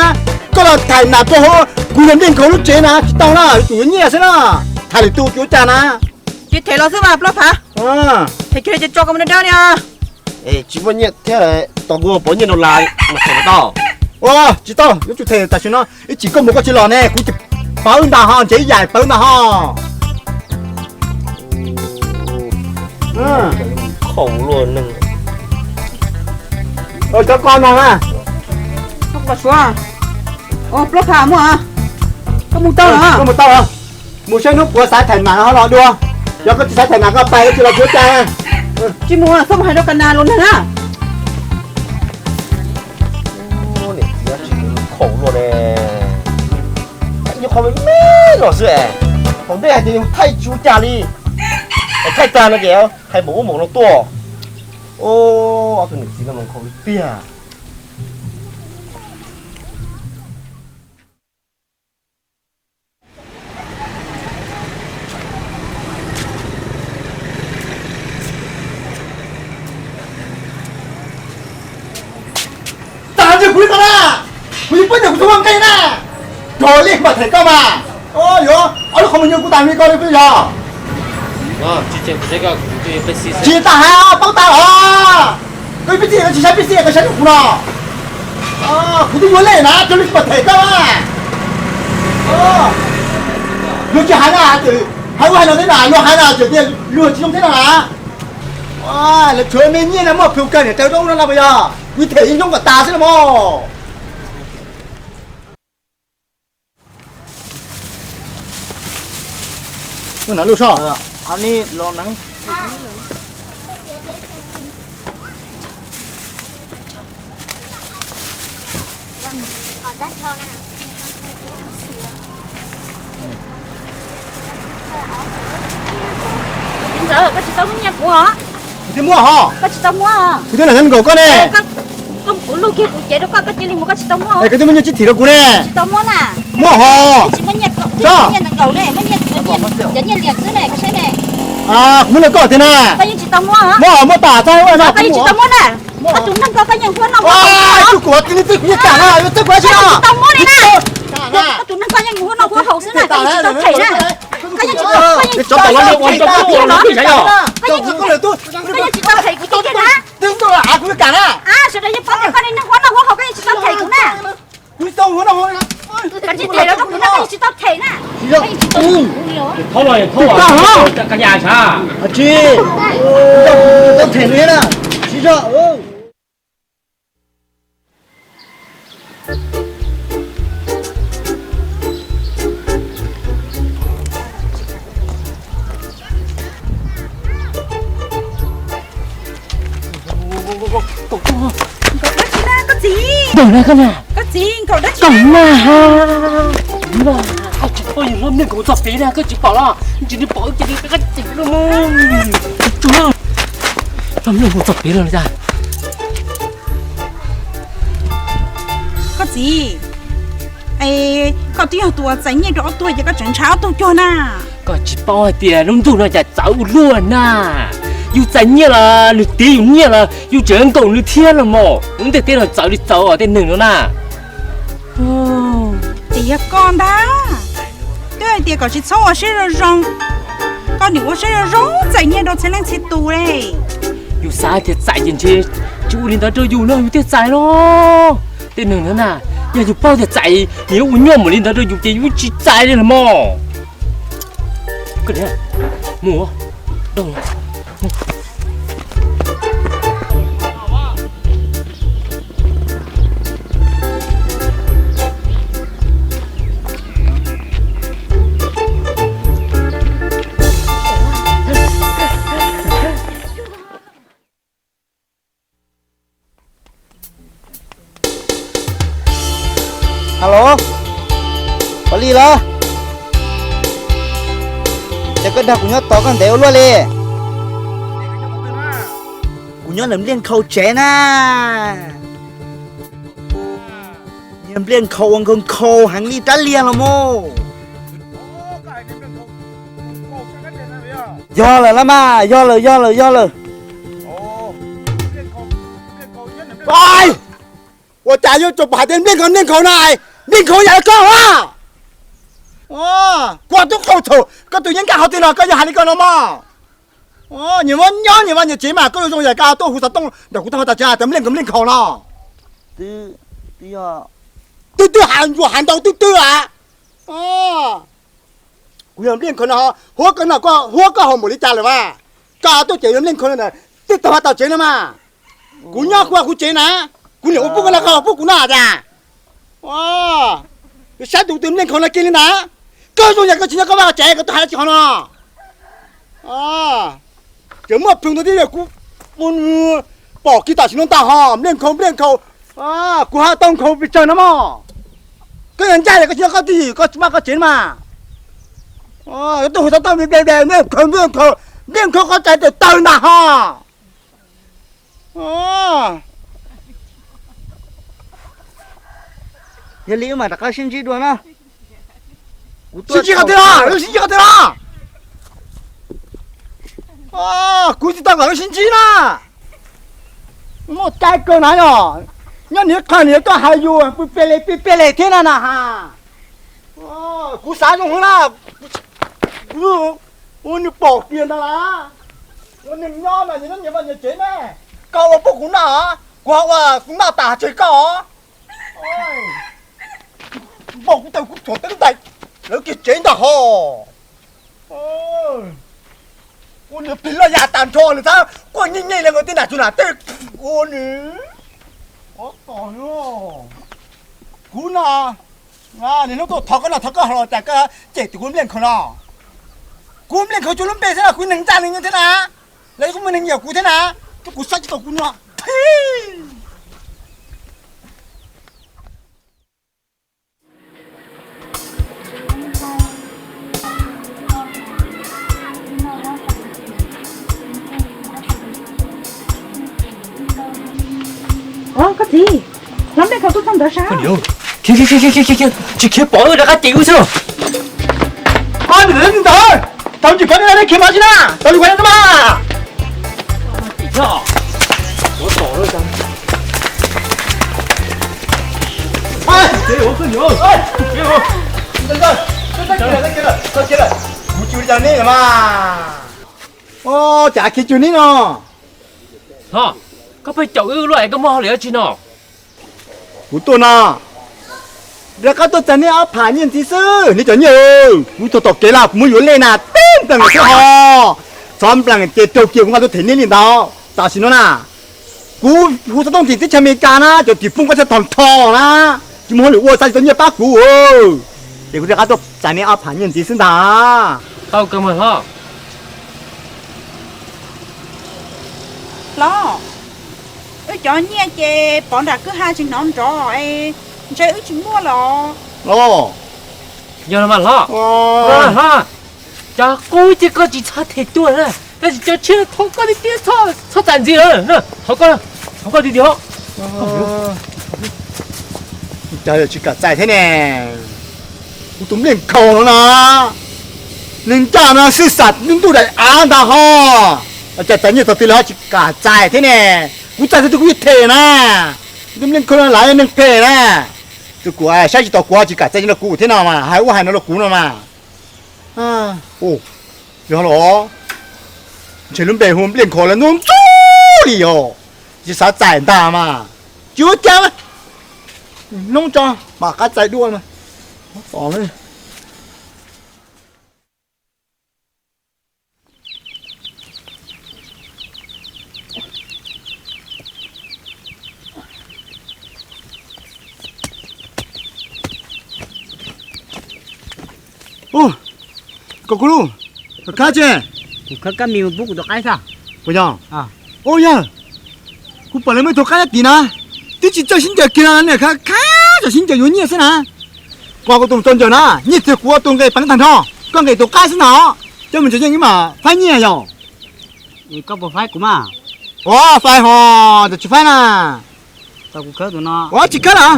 Koj los tham nas rau hauv kuv yog npej nkhaus lub tsev na, tsis tau na, yuav tsum yuav nyiaj xwb na. Tham lwm tus tsis ua cas na. Tsis them los xwb mas plaub phav. Them kiag ces tso koj mus dab dab li. Tsis muaj nyiaj thiab, tos kuv pov nyiaj rau las mas them tau. Ua tsis tau, yuav tsum them tam sim no, ib chim koj mus koj tsis los ne, kuv ces pawv ntag ho, ntshe ib yam pawv ntag ho. Khaum luaj neeg. Cov koj no na. Plaub phav muaj, koj mus tau los? Koj mus tau los? Mus saib hnub puav xaiv thaim nam ho los dua. Yog koj tsis xaiv thaim nam koj pais, koj tsis los kuv cas. Tsis mus, txhob mus hais rau Kas Nas los neeg na. Khaum luaj ne. Nyuam qhuav me me los xwb es, tom ntej hais tias yus thaij tsis ua cas li, thaij tag no ces hais npaum ub npaum no tuaj. Ob tug niam txiv no mas nkhaus li tiag. Tag nrho kuv li ko na, kuv yeej paub tias kuv tsis muaj nqe na. Rau li mam them koj mas. Yuav ob lub qhov muag nyuaj kuv tas li ko li peb yog. Tsis tas hais paub tas os. Koj pib txij koj tsis saib pib txij koj saib rau kuv no. Kuv twb yuav lej na, rau li mam them koj na. Luag tsis hais na, hais ua hais no thiab na, luag hais na tseem tias luag tsis zoo thiab no na. Lawv tshuav me nyiaj na, muaj plhus kawg niam rawv roob no na puas yog? Kuv them yeej zoo kom tas xwb na mog. Ntxawm, koj tsis tau muab nyiaj kuv os. Kuv twb muaj hos. Koj tsis tau muab. Kuv twb lam nkaum koj ne. Koj, kuv lug kiag kuv cev rau koj, koj cia li mus, koj tsis tau muab. Es koj twb muaj nyiaj tsib thiv rau kuv ne. Tsis tau muab na. Muaj hos. Tsis muaj nyiaj, nyiaj nkaum ne, muaj nyiaj, cov nyiaj liam xwb ne, koj saib ne. Kuv muab rau koj tiag na. Koj yeej tsis tau muab. Muab, muab tas tag no. Koj yeej tsis tau muab na. Koj tus neeg ko koj yeej hu noj hu haus. Kuv tsis tau muab li na. Koj tus neeg ko yeej hu noj hu haus xwb na, koj yeej tsis tau them na. Koj yeej tsis tau, koj yeej tsis tau them kuv tiag los? Koj yeej tsis tau them kuv tiag na. Sawv daws yeej paub tias koj li neeg hu noj hu haus, koj yeej tsis tau them kuv na. Koj tsis them los koj tus neeg koj yeej tsis tau them na. Koj yeej tsis tau them kuv li os. Tsis tau them li na. Tsis tau. Nkaum dab tsi na koj txiv? Nkaum na koj na. Koj txiv, nkaum dab tsi na? Nkaum na ha. Koj tsis pom yog hlob mloog nkaus txog pem na, koj tsis pom los? Tsis pom ces koj txiv, hlob mloog nkaus txog pem lawm cas? Koj txiv, koj twb yog tus uas txais nyiaj rau ob tug ces koj tseem ntshav ob tug cuag na. Koj tsis paub hais tias lub ntuj no cas txawv ua luaj na. Yus txais nyiaj los nws tiv yus nyiaj los yus tseem nkaum nws thiab los mas. Lub ntiaj teb no txawv li txawv os tej neeg no na. Ces yog koj ntag. Twb hais tias kom tsis txhob ua siab zoo zoo, koj nim ua siab zoo zoo txais nyiaj rau txhia leej txhia tus li. Yus xav tias txais ces ntshe tsis ua li ntawd rau yus no yus thiaj txais los. Tej neeg no na, yog yus paub tias txais nws yuav ua nyuaj npaum li ntawd rau yus ces yus tsis txais li los mas. Koj niam, mus, dau. Alo, Pov Lis los? Ces koj dag kuv nyob tos koj ntev ua luaj li. Kuv nyob ntawm Npliaj Nkhaus tsev na. Niag Npliaj Nkhaus ua nkhaus nkhaus heev li rab liag los mus. Yog lawm las mas, yog lawm, yog lawm, yog lawm. Ua cas yuav tsum hais tias Npliaj Nkhaus, Npliaj Nkhaus na, Npliaj Nkhaus yam li koj a? Kuv twb qaug thaum koj tus yeeb nkaj qhov twg no koj yuav hais li ko no mog. Nyias muab nyob nyias vaj nyias tsev mas koj zoo yam koj tuaj hu xov tooj nram kuv tag hmo tas tsev tias Npliaj Nkhaus, Npliaj Nkhaus no. Twb twb has ntsuas has ntau twb twb a. Kuv yog Npliaj Nkhaus no, huab koj no koj huab koj haus npaum li cas lawm mas? Koj tuaj ces yog Npliaj Nkhaus no ntag, twb tag hmo tas tsev no mas. Kuv nyob kuv vaj kuv tsev na, kuv niam ua pub koj no koj pub kuv no tias. Saib tus twg Npliaj Nkhaus no kiag li ntag. Koj zoo yam koj tsis nyob koj vaj koj tsev koj tuaj hais dab tsi qhov no. Tseem muaj plhus ntau thiab yog kuv pom kiag tam sim no ntag ho Npliaj Nkhaus, Npliaj Nkhaus. Kuv ho tau nkhaus pes tsawg no mog. Koj yog ncaj li koj tsis nyob koj twj ywm koj tsis vaj koj tsev mas. Tuaj hu xov tooj Npliaj Nkhaus, Npliaj Nkhaus, Npliaj Nkhaus qhov txhais tawm tawg ntag ho. Yog li wb mam rov qab sib ntsib dua na. Sib ntsib qhov twg los, sib ntsib qhov twg los? Kuv tsis tau kom wb sib ntsib na. Muaj cai kawg na yog. Nyob nws qhov nws tuaj hais yus pw pes les pw pes les thiab na na has. Kuv xav zoo heev na. Kuv ua nws pom kiag ntag las. Ua neeg nyob mas nyias nyob nyias vaj nyias tsev ne. Koj ua pub kuv noj, kuv ho ua kuv noj tas tseg koj. Npau kuv taw kuv txhuam teeb ntais lawv kiag tsev ntag ho. Ua niag plig loj yam tag nrho nws xav quaj nyeej nyeej li nkaus tej nram tsuas nam tej ua nws. Kuv no, niaj hnub tuaj thov koj noj thov koj haus los cas koj cem tias kuv Npliaj Nkhaus no. Kuv Npliaj Nkhaus cuag lub npe xwb los kuv neeg ntsa neeg nyoog thiab na. Lawv kuj muaj neeg nyiam kuv thiab na. Rau kuv saib tsis tau kuv no. Ua koj txiv, lov Npliaj Nkhaus tuaj txog ntawd sas. Khiav khiav khiav khiav khiav, tsis khiav pom wb rov qab cem wb xwb. Ntawd, tau tsis kov nej khiav mas tsis na, tau tsis kov nej mas. Kuv tsis ua li cas nej mas. Cas khiav cuag neb no. Hlob, koj pheej caum wb luaj es koj muaj hauj lwm dab tsi no? Kuv tuaj no, rov qab tuaj txais nej ob pham nyiaj ntxiv xwb, nej cov nyiaj. Kuv txog tom kev los kuv muab yuav lej na tib nplees xwb ho. Txhob nplees ces raug kiag kuv nqa tuaj them nej li ntawd. Tam sim no na, kuv hu xov tooj tim teb chaws Amelikas na, cov tim poob koj txhaj tog nrho na, tsis muaj hauj lwm ua xav tsis tau nyiaj pab kuv. Ces kuv rov qab tuaj txais nej ob pham nyiaj ntxiv xwb ntag. Tau kawg mas hlob. Hlob, wb cov nyiaj ces pov nram kwj ha tsis hnov nrov es ntshe wb tsis muaj los. Yog los mas hlob. Hlob, cov qub ces koj tsis txhob them tuaj na, tab sis cov tshiab thov koj tiag tiag, txhob txais ntxiv lawm, thov koj, thov koj tiag tiag. Cas tsis kam txais thiab ne? Kuv tus Npliaj Nkhaus no na, neeg ncaj no xwb xam ntuj daim av ntag ho. Cas txais nyiaj txog twg lawm ho tsis kam txais thiab ne? Kuv txais txog twg kuv yeej them na. Kuv tus Npliaj Nkhaus no lam yog neeg phem na. Tus kuv saib tsis taus kuv ho tsis kam txais nyiaj rau kuv thiab no mas hais ua hais no rau kuv no mas. Yog los, ntshe lub npe hu Npliaj Nkhaus lawv ntxub ntxub li yog, tsis xav txais ntag mas. Tsis ua cas, hnub tso mam qab txais dua. Ub, koj kuv lub, khab tse, kuv khab kab mis mus pub kuv tus qaib xwb. Puas yog? Ub yog, kuv pom lawv muaj ib tug qaib nyob tid na, twb tsis txawj sib ncaws kiag no, khab khab txawm sib ncaws yuav nyiaj xwb na. Koj kuv tus txaus ncaws na, nyiaj twg kuv ua tus nqis peev tag nrho, koj nqis tus qaib xwb ntag, coj mus tseem yeej ib mam faib nyiaj yog. Koj puas faib kuv mas? Ua faib ho, ntawm tsis faib na. Ua tsis khawb na,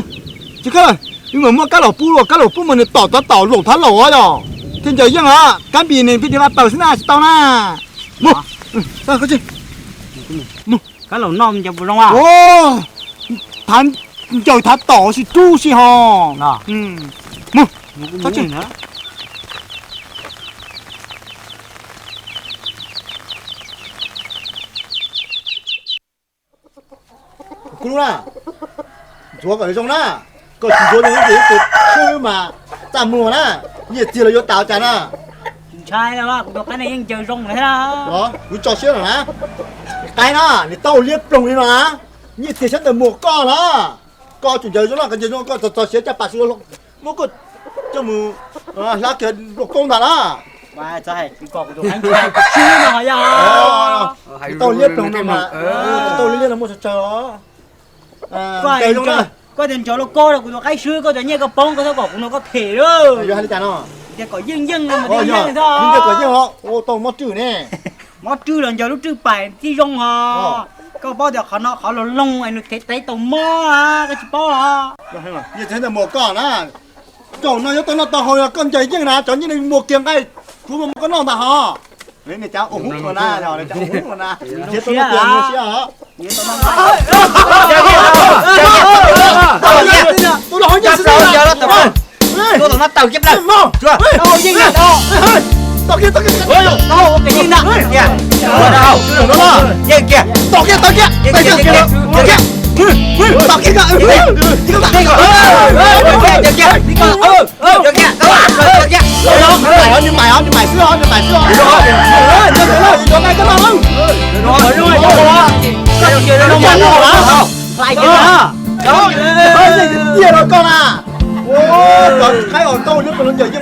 tsis khawb lawm. Wb mam muaj kab laus pub, kab laus pub mas nws tom thav taum laum thav laum os yog. Thiaj ncaws yeej os, kab npis nws pib dhia vaj paws xwb na tsis tau na. Mus, kab laus noj ncaws puas zoo a? Thav ncaws thav taum si rub si ho. Mus, txhob tsis. Ua Kuv lub na, ntxuav kom zoo na, koj tsis ntxuav zoo ces ib tug swb mas txaj muag na, nyiaj txiag los yuav tas cas na. Tsis ntshai, kuv tus qaib no yeej ncaws zoo lawm thiab. Kuv tso siab lawm na. Qaib na, nws tau liab ploog li no na, nyiaj txiag sab ntawm muag koj na. Koj tsum ncaws zoo no, koj ncaws zoo, koj txog txog siav caj pas xwb, muab koj coj mus hlab kiag luaj koob ntag na. Tau liab ploog no mas, tau liab no muaj tsawg tsawg os. Koj tias ncaws luaj koob rau kuv tus qaib swb, koj cov nyiaj koj poob, koj txhob kom kuv no koj them lawm. Tias kom yeej yeej no mas yeej yeej os. Tau mob rwj ne. Mob rwj los ncaws lub rwj pais tib zoo ho. Koj paub tias qhov no qhov los loog es nws thev tev tau mob, koj tsis paub los? Muag koj na. Caum no yuav tau noj tau haus, koj ncaws yeej na, cov nyiaj no muag kiag nqaij, kuv muab koj noj ntag ho. Niam cas ua hub ua na, niam cas ua hub ua na. Cia tau noj tiag, muag siab os. Tus no haus nyiaj xwb. Tus no haus nyiaj xwb. Tom kiag, tom kiag, tom kiag, tom kiag, tom kiag, tom kiag, tom kiag, nws maim os, nws maim xwb os, nws maim xwb os. Tiag rau koj na. Cov qaib os, tau lub ncaws yeej tiag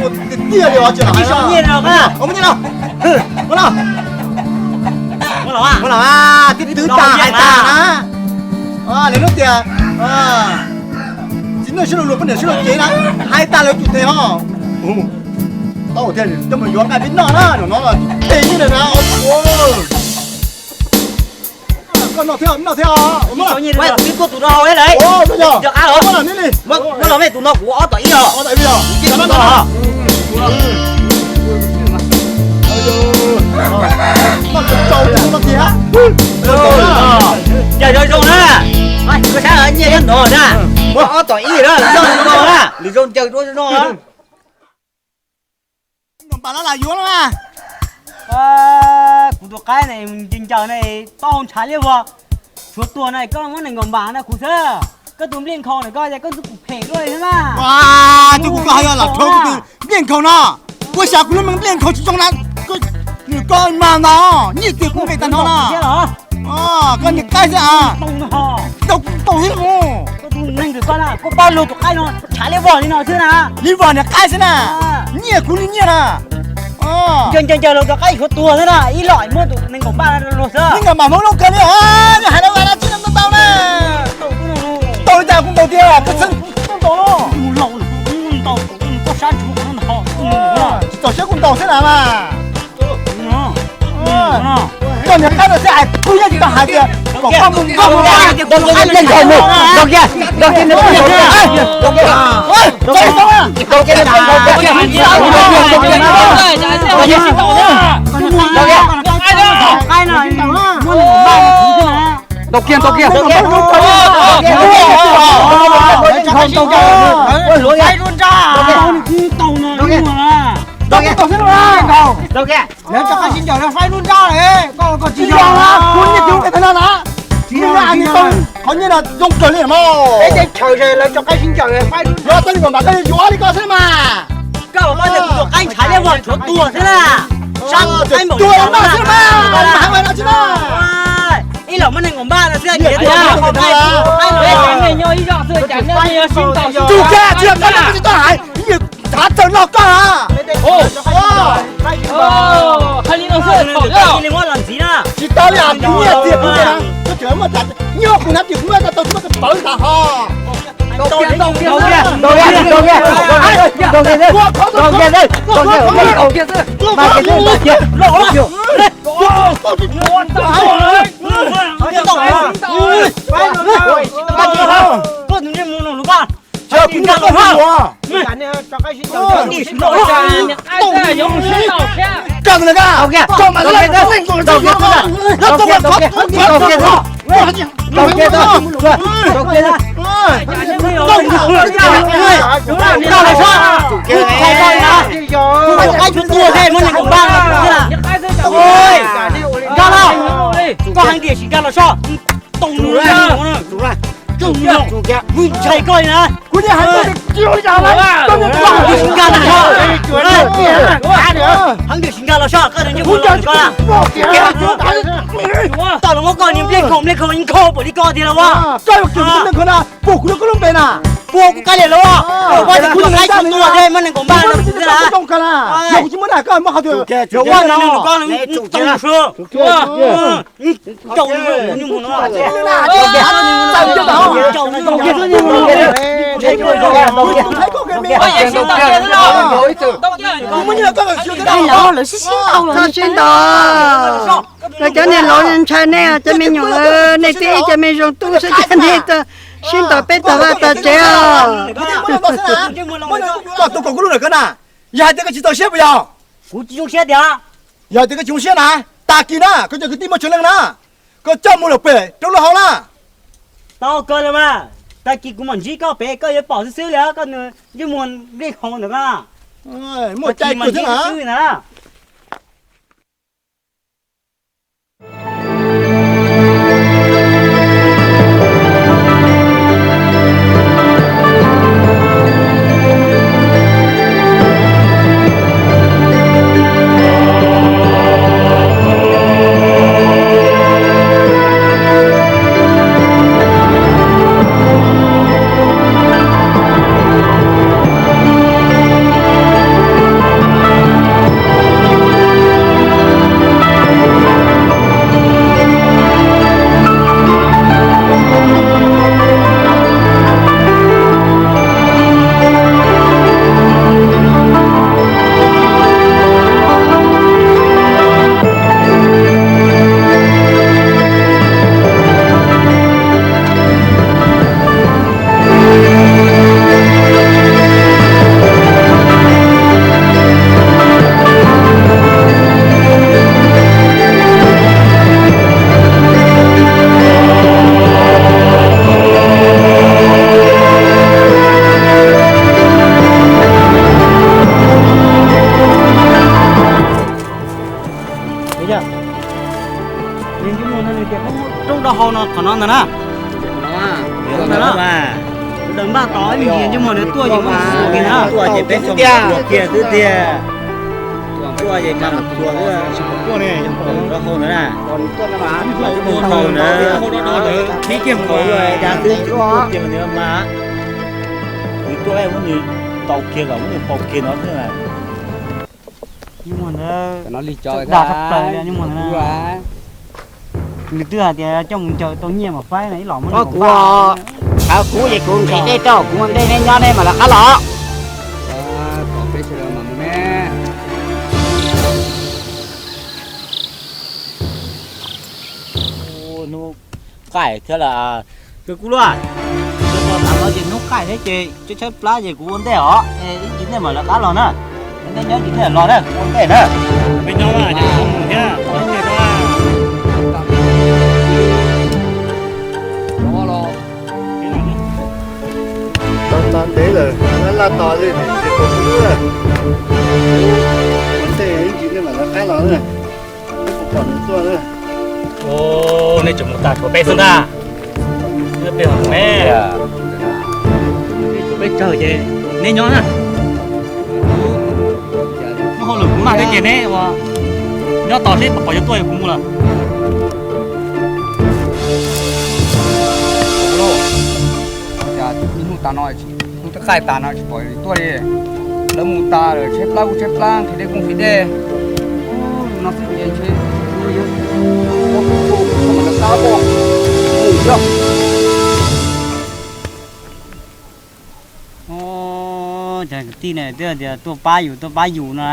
tiag li os, tsis lam hais. Muab nyiaj los, muab los, tib twv tas hais tas na. Lawv lub tias txiv neej sib law luag, poj niam sib law cev na, hais tas lawv tsum tes ho. Tau thiaj coj mus yuav nqaij peb noj na, no no tib teg nyiaj na. Koj noj thiab, noj thiab. Twb tuaj tus no hauv lawm. Muab los mej tus no kuv ob tom ib os. Ncaws zoo zoo na. Koj saib nyiaj nyob no na. Muab ob tom ib na, nyob no na. Lwm zaus ncaws dua no. Nkaum npam no lam yuav no na. Kuv tus qaib ne, ncaws ncaws ne, taub hau ntshav liab vog. Tshuav tuag na, koj muab nees nkaum npam na kuv xwb. Koj tus npliaj nkhaus na, koj koj tus kuv phem dua li na. Tus kuv koj hais lam rhuav kuv tus npliaj nkhaus no. Kuv xav kuv lub me npliaj nkhaus tsis zoo na. Nws koj mas no, nyiaj txiag kuv nqis tag no na. Koj niag qaib xwb a. Tau thiab mus. Koj tus neeg tus koj na, koj paub luag tus qaib no ntshav liab vog li no xwb na. Liab vog niag qaib xwb na. Nyiaj kuv li nyiaj na. Ncaws ncaws ncaws los cov qaib tshuav tuag xwb na, ib los muab tus nees nkaum npam luag xwb. Nees nkaum npam hmoob loj kawg li os, hais no tsis tau na. Ntaus li cas kuv ntaus tiag, koj txeeb ntaus los. Tsis txaus siab kuv ntaus xwb na mas. Koj niag qaib no xwb es kuv yeej tsis tau hais tias kom koj mus nkaug mus nkaug tias kuv tus qaib no ntaus kiag, ntaus kiag, ntaus kiag. Ntaus kiag, ntaus kiag. Lawv cov qaib sib ncaws no faib lub nrab lawm, koj koj tsis yog, kuv nyiaj txiag ua pem tag no na. Tsis yog, qhov nyiaj no zoo kawg li no. Peb teb chaws lawv cov qaib sib ncaws faib lub nrab, txoj li kom npam koj yuav li koj xwb mas. Koj ua koj tias kuv tus qaib ntshav liab vog tshuav tuag xwb na. Sab qaib npaum li cas xwb mas, heev no tsis na. Ib los muab nees nkaum npam no xwb, nyob ib zog xwb cas nyob sib ntaus. Tsum kiag, tsis yog koj, koj tsis tau hais, ntshav txawm log koj. Hais li no xwb, li muab los ntxiv na. Tsis tau li, kuv nyiaj txiag kuv na, koj tseem muaj cas nyob kuv na, tias kuv muaj tau tau kuv muaj tau pawv ntag ho. Nkag los, koj heev tiam sis nkag los soj, tau nws. Tus no, kuv ntshai koj li na. Kuv niam hais koj li cas lawm? Koj niam, koj niam siv nkag los soj, heev tias siv nkag los soj, koj niam ntsej muag no koj na. Tau los muab koj niag nplej khoom nplej khoom nkhaus pom li koj tiag los as. Koj yuav kiag kuv tus nplej khoom na, puag kuv lub koj lub npe na. Puag kuv kav liam los as. Koj tias kuv tus qaib tsis tua thiab muab nees kaum npaj no xwb na. Yog kuv tsis muab dag koj muab qhov twg? Yog ua no koj tau sua. Lawv sib sib ntaus lawm. Cov niag laus ntshai nej, cov me nyuam, nej twb ib cov me zoo tub xwb ces nej sib ntaus peb tag vaj tag tsev os. Koj tus kaum kuv lub lawm koj na, yog hais tias koj tsis txaus siab puas yog? Kuv tsis zoo siab tiag. Yog hais tias koj tsis zoo siab na, tag kis na koj coj kwv tij muaj tsev neeg na, koj coj mus lawm pem rau lub hau na. Tau kawg los mas, tag kis kuv mam ntsib koj pem koj yuav pom xwb xwb li koj ntsej muag nplej khoom ntawd na. Muaj cai kawg thiab na. Roob dab hau no qhov no ntag na. Daws npaj tod ib me ntsis ntsej muag ntawd tuaj ces muab xuas kiag na. Tuaj ces peb tso kiag xwb tiag. Tuaj ces mas xuas xwb. Dab hau ntawd na. Dab hau ntawd. Ib kiag mus da xwb ces mas. Nws tuaj muab nws tau kiag los muab nws tau kiag no xwb. Ntsej muag ntawd dag tshaj plaws li ntsej muag ntawd. Nws twb hais tias coj mus ncaws tau nyiaj mam faib no ib los muab nws kuv, qhov kuv ces kuv nqhis dej rau kuv ua ntej, nej nyob nej mam lawv qab los. Hnub qaij thiab lawm, kwv kuv luaj. Tam no ces hnub qaij thiab ces tshaib tshaib plab ces kuv ua ntej os, ib ntsis nej mam lawv qab los na. Nej nyob ntsis nej los na, kuv ua ntej na. Peb nyob mas ces mus thiab. Tau tau ntev lawm, laj laj tos li, ces kuv ua ntej, ib ntsis nej mam lawv qab los na. Nej tseem mus tag tshuav peb xwb ntag. Peb tsawg ces neb nyob na. Muaj hauj lwm kuv maj thiab ces neb ua nyob tos seb pom yuav tuaj kuv mus lawm. Hnub qaij tas no tsis pom tuaj li. Lawv mus tas lawm, tshaib plab kuj tshaib plab, nqhis dej kuj nqhis dej. No xwb ces ntshe mus yog mus yog. Cov kwv tij na twb tias tuaj pab yus tuaj pab yus no,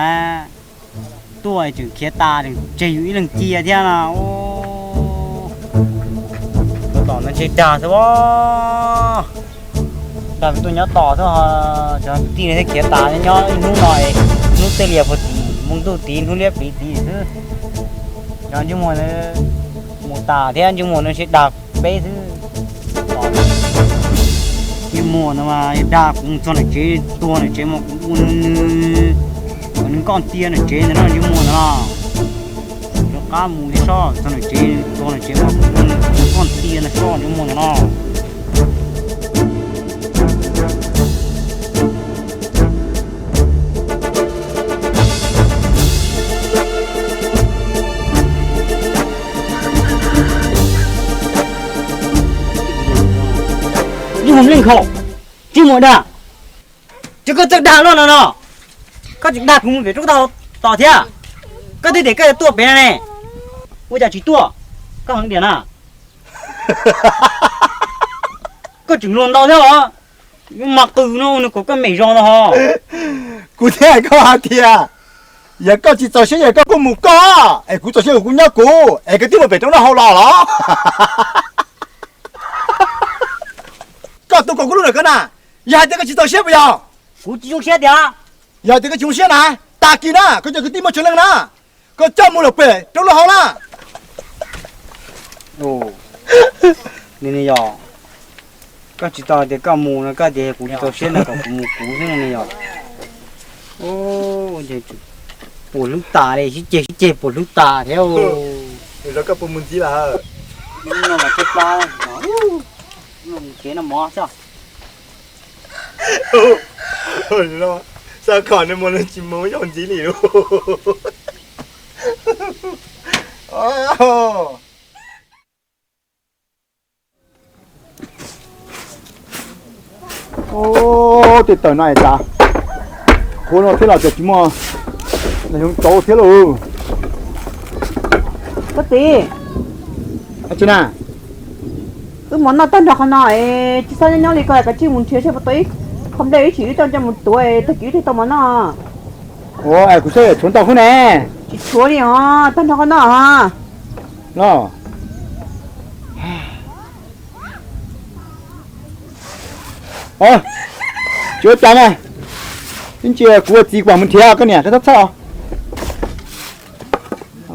tuaj tseem khiav tas tseem tseg yus ib leeg cia thiab no. Tom no ntshe dag xwb. Dag tuaj nyob tos xwb, cov kwv tij no thiaj khiav tas nyob ib hnub no, hnub tej lias puag tim mus ntuj tid hnub liab pliv tid xwb. Cov ntsej muag mus tas thiab ntsej muag no ntshe dag peb xwb. Ntsej muag no mas dag kuv mus txog nram tsev, tuag nram tsev mas kuv ua nws, kom nws nkoj ntia nram tsev ntawd no ntsej muag ntawd no. Rov qab mus li soj txog nram tsev, tuag nram tsev mas kuv ua nws nkoj ntia ntawd soj ntsej muag ntawd no. Leej Khaus, tsis muaj dag, tsis koj txawj dag loj no no, koj tsis dag kuv mus pem roob tau tos thiab, koj twb tias koj yuav tuaj pem no ne, ua cas tsis tuaj, koj heev tiag na. Koj tseem luag ntau thiab os, mas qw no ua nws kom koj mem zos no ho. Kuv thiaj hais koj hais tias, yog koj tsis txaus siab yog koj kuj mus koj, es kuv txaus siab kuv nyob kuv, es koj twb mus pem roob noj hau los los. Koj tuaj kom kuv lub ntawm koj na, yog hais tias koj tsis txaus siab puas yog? Kuv tsis zoo siab tiag. Yog tias koj tsis zoo siab na, tag kis na koj coj kwv tij muaj tsis leej na, koj coj mus lawm pem roob lub hau na. Ni yog, koj tsis tau tias koj mus no, koj tias kuv tsis txaus siab no kom kuv mus kuv xwb ne yog. Puas hlwb tas li, sib ceg sib ceg puas hlwb tas thiab. Koj puas mus ntxiv lawm? Kev no mov xwb. Xav kom nws mus nws tsis mus yog ntxiv li lauj. Tej tawm no es tas, qhuav no thiab los ces tsis muaj, nws zoo tau thiab lauj. Koj txiv, tsis na, wb mus noj tag nrho qhov no es tsis txhob nyob nyob li ko, kav tsij mus nrhiav saib puas tau ib qho nplej ib tshim wb coj coj mus tuav es tag kis wb thiaj tau mov noj. Ua es kuv saib tshuav ntau hwb ne. Tsis tshuav li os, tag nrho qhov no os. Tsis ua cas na, ib ntsis kuv ua txiv kuv mus nrhiav koj niam, koj txhob txhawj os.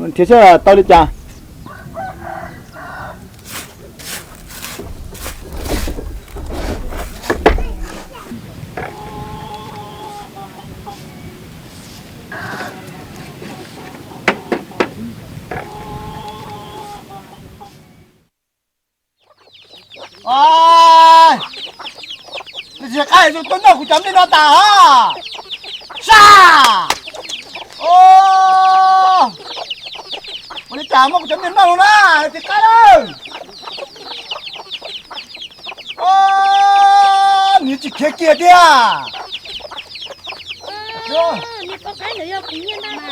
Nrhiav saib tau li cas. Tab sis qab zoo tuaj noj kuv cov nplej no tas os. Sas! Ua li cas muab kuv cov nplej noj no na, tab sis qab lawm. Nws tsis khiav kiag tiag.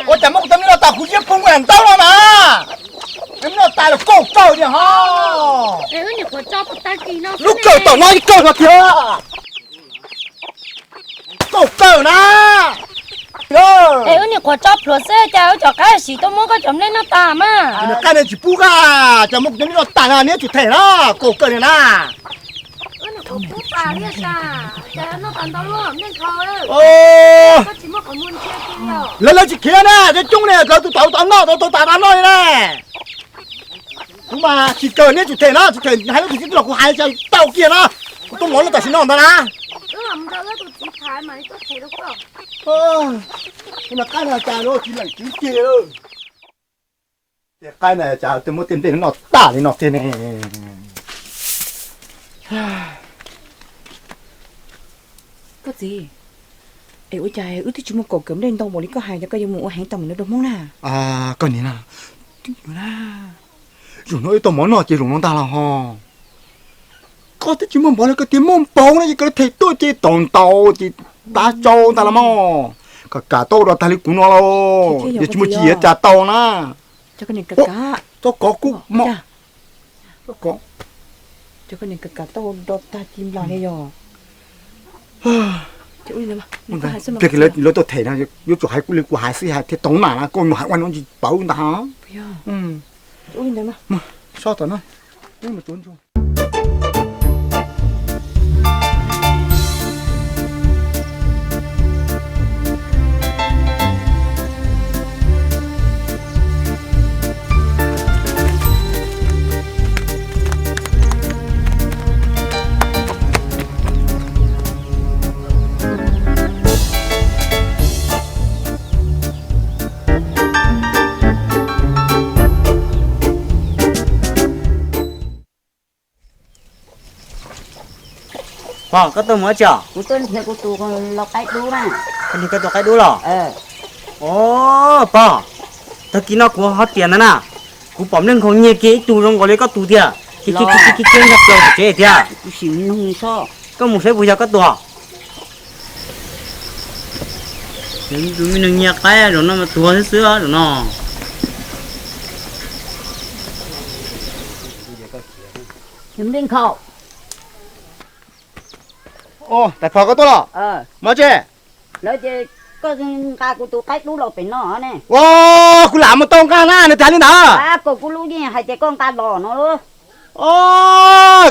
Ua cas muab kuv cov nplej no tas, kuv yeej poob kuv ntau no mas. Cov nplej no tas los kauj kawg tiag ho. Lub kawg tom no ib kawg no tiag. Kauj kawg na. Es wb niam qhuav tso plhuav xwb cas wb cov qab siv tuaj muab koj cov nplej noj tas mas. Nws qab ne tsis pub koj, cas muab kuv cov nplej noj tas na, neb tsum them na, kauj kawg li na. Lawv lawv tsis khiav na, coob coob ne, lawv tus tod tod noj tau tau tas tau noj li na. Kuv mas tsis kawg, neb tsum them na, tsis them hais lub tus txiv los kuv hais tsis tau kiag na. Kuv tuaj mov no tam sim no ntag na. Qab no cas tsis lees kwv kiag. Tej qab no cas twb muab tej nplej noj tas li no tiag ne. Koj txiv, es ua cas wb twb tsis muaj kaum kawm nplej ntau npaum li koj hais, cas koj yuav mus ua heev tau npaum no rau Hmoob na? Koj niam na, zaum no wb tau mov noj ces zaum no ntag los ho. Koj twb tsis muaj npaum li, koj tias muaj npaum no ces koj them tuaj ces tau ntau ces tav tsau ntag los mas. Kam kam tau rau tag li kuv no lauj, yog tsis muaj tsis yuav cas tau na. Tau kov kuj mog. Tau kov, tau kov tau rau tag ci nplas li yog. Lawv tuaj them no yuav tsum hais kuj li kuv hais xwb, hais thiaj tau na, koj mus hais ua no tsis pawv ntag. Sob tom no. Pog, koj tuaj mus ua dab tsi? Kuv tuaj nrhiav kuv tus lau qaib dub na. Koj nrhiav koj tus qaib dub los? Os, pog, tag kis no kuv ho tias ntag na, kuv pom npleej nkhaus nyiag kiag ib tug zoo nkaus li koj tus tiag, kiag kiag kiag kiag nyob plaws tom tsev tiag. Kuv sim nug nws sob. Koj mus saib puas yog koj tuag. Tus me neeg nyiag qaib zaum no mas tuag xwb xwb zaum no. Tais phos koj tuaj los? Mov tse? Lawv ces koj nqa kuv tus qaib dub los pem no ne. Ua, kuv lam mus tau nqa na, nws tas li ntawd. Kaum Kub Lub yeej hais tias koj nqa los no.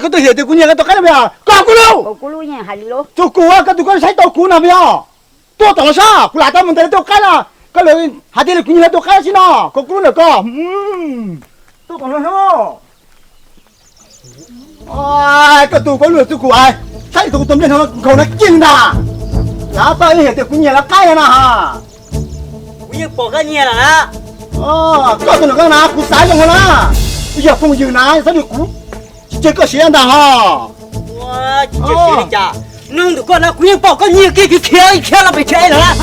Koj twb hais tias kuv nyiag koj tus qaib no, koj Kub Lub. Txuj kuv koj tus koj saib tau kuv no yog. Tuaj tom no saib, kuv lam tau mus ntes tus qaib no. Koj hais tias kuv nyiag lawv tus qaib xwb no, Kaum Kub Lub ntawm koj. Tuaj tom no saib. Koj tus koj lub txuj kuv hais, saib tus tus nplej no nkhaus no kiag ntag. Lav tau ib hais tias kuv nyiag lawv qaib no na. Kuv yeej pom koj nyiag lawm na. Koj tus no koj na kuv xav zoo na. Yog phooj ywg na, xav li kuv tsis tseg koj siab ntag ho. Tsis tseg siab li cas? Nug ntawm koj na kuv yeej pom koj nyiag kiag khiav khiav los pem tsev lawm.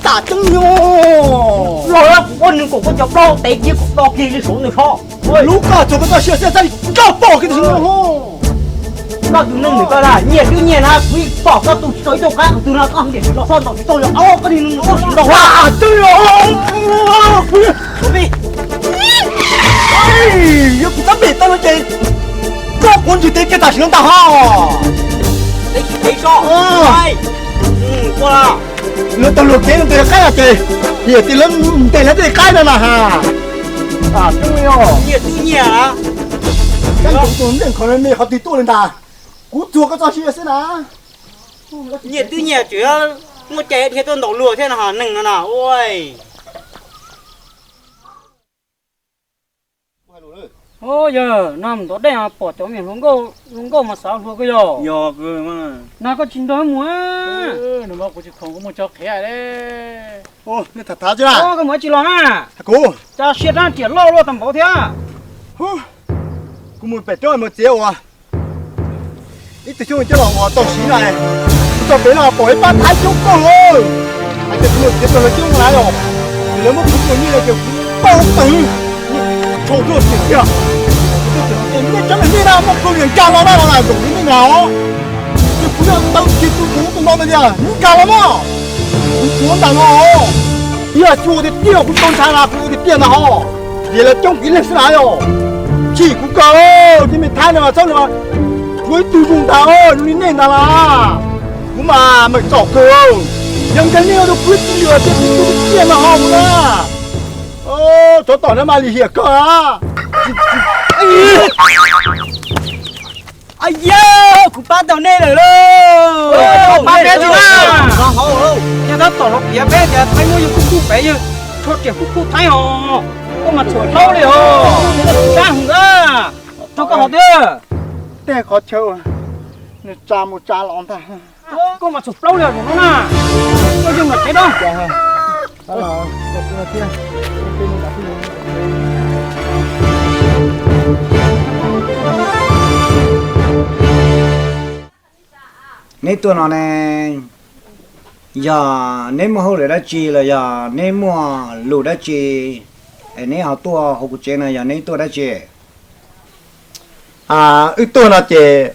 Tam tseeb los kuv ua nws kom koj cov plaub tev kiag kom do kiag li saum nws ho. Lub koj txog koj txoj sia xwb xav li koj pom kiag tus no. Koj tus neeg ntawm koj na nyiag twb nyiag na, kuv yeej pom koj tu tsis tau ib tug qaib qhov twg no, koj ntiam tsis los soj ntaus tsis tau yog koj niag neeg ua siv ntau. Yog kuv tab pem tau no ces koj quav ntswg tev kiag tam sim no ntag ho. Lawv tau luag kev no tes qaib no ces, yog tias lawv ntes lawv tej qaib no na ha. Nyiag twb nyiag, tus ntej qhov me qhov twg tuaj li ntag. Kuv txuag koj txoj sia xwb na. Nyiag twb nyiag, tseem muaj cai dhia tuaj ntaus luag thiab no neeg no na ua. Yog no mus ntov dej pom cov me hluas nkauj, hluas nkauj mas xav hluas koj yog. Yog, na koj tsis nrog mus. Kuv tsis khoom, kuv mus tso qhiav. Koj mus tsis los na. Kuv tso siab rab riam loj luaj tag npaum thiab. Kuv mus pem roob mus txiav uas ib tug xyoob coj los ua tau siv na. Kuv txog pem no pom ib pab thaib coob kawg. Hais tias kuv mus txiav tau lawv coob na yom, ces lawv muab kuv tus nyiaj no ces kuv tau tawg. Tshau tuaj tiag tiag. Nej cov neeg nej na muaj kaug niam nkag los na los na, ntaus li nej na os. Ces kuv yog tawg kiag tus tus tus no tiag, nkag los na. Kuv tuav ntais no os. Yog tsis ua tiag tiag kuv tau ntshai na, kuv ua tiag tiag ntag ho. Ces lawv coob kiag leej xwb na yom. Chim kuv kawg, ces me thaib no mas txhob nws, tshuav ib tug zoo ntag zoo li nej ntag las. Kuv mas meem txom kawg, yog nkag nej ua rau kuv ib tug lwm tiag tiag no ho mus na. Tsov tom no mas lim hiam kawg. Kuv pab tau nej lawm lauj. Pab peb tsis na. Yog tab tom los piav peb tias thaib muab yus kuj kuj pem yawg, tshuav riam kuj kuj thaib os. Koj mas txhuam plaub li os. Sab hwm a, rau koj hov twb. Tej qhov chaw nws tsa mus tsa los ntag. Koj mas txhuam plaub li os no na. Koj yeej los tsev da. Neb tuaj no ne, yog neb muaj hauj lwm dab tsi los yog neb muaj lus dab tsi es neb ho tuaj hauv kuv tsev no, yog neb tuaj dab tsi? Wb tuaj no ces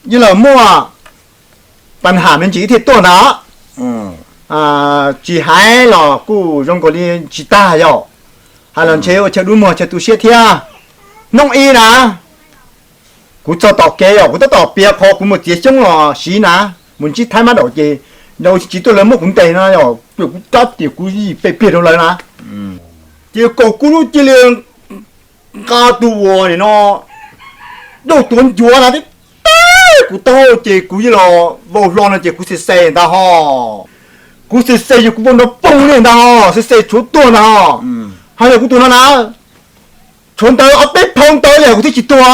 yeej los muaj pab ham me ntsis wb thiaj tuaj ntag. Tsis hais los kuj zoo nkaus li tsis tag yom. Hais los ntshe ua chaw dub muag chaw tu siab thiab. Hnub ib na, kuv txog tom kev os, kuv tab tom piav qhov kuv mus txiav xyoob los siv na, mus ntsib thaib mab daum ces, yog tsis tuaj lawv muab kuv ntes no yog kuv rab riam kuv yim pes pliag rau lawv na. Ces Kaum Kub Lub cia li nqa tus uas nim no dauj tuav ncuav na tib teb kuv taub hau ces kuv yeej los vau hlo no ces kuv xes xes ntag ho. Kuv xes xes yog kuv vau nrov poog li ntag ho, xes xes tshuav tuag ntag ho. Ho yog kuv tus no na, tshuav ntawd ob peb phau ntawd li kuv thiaj tsis tuag.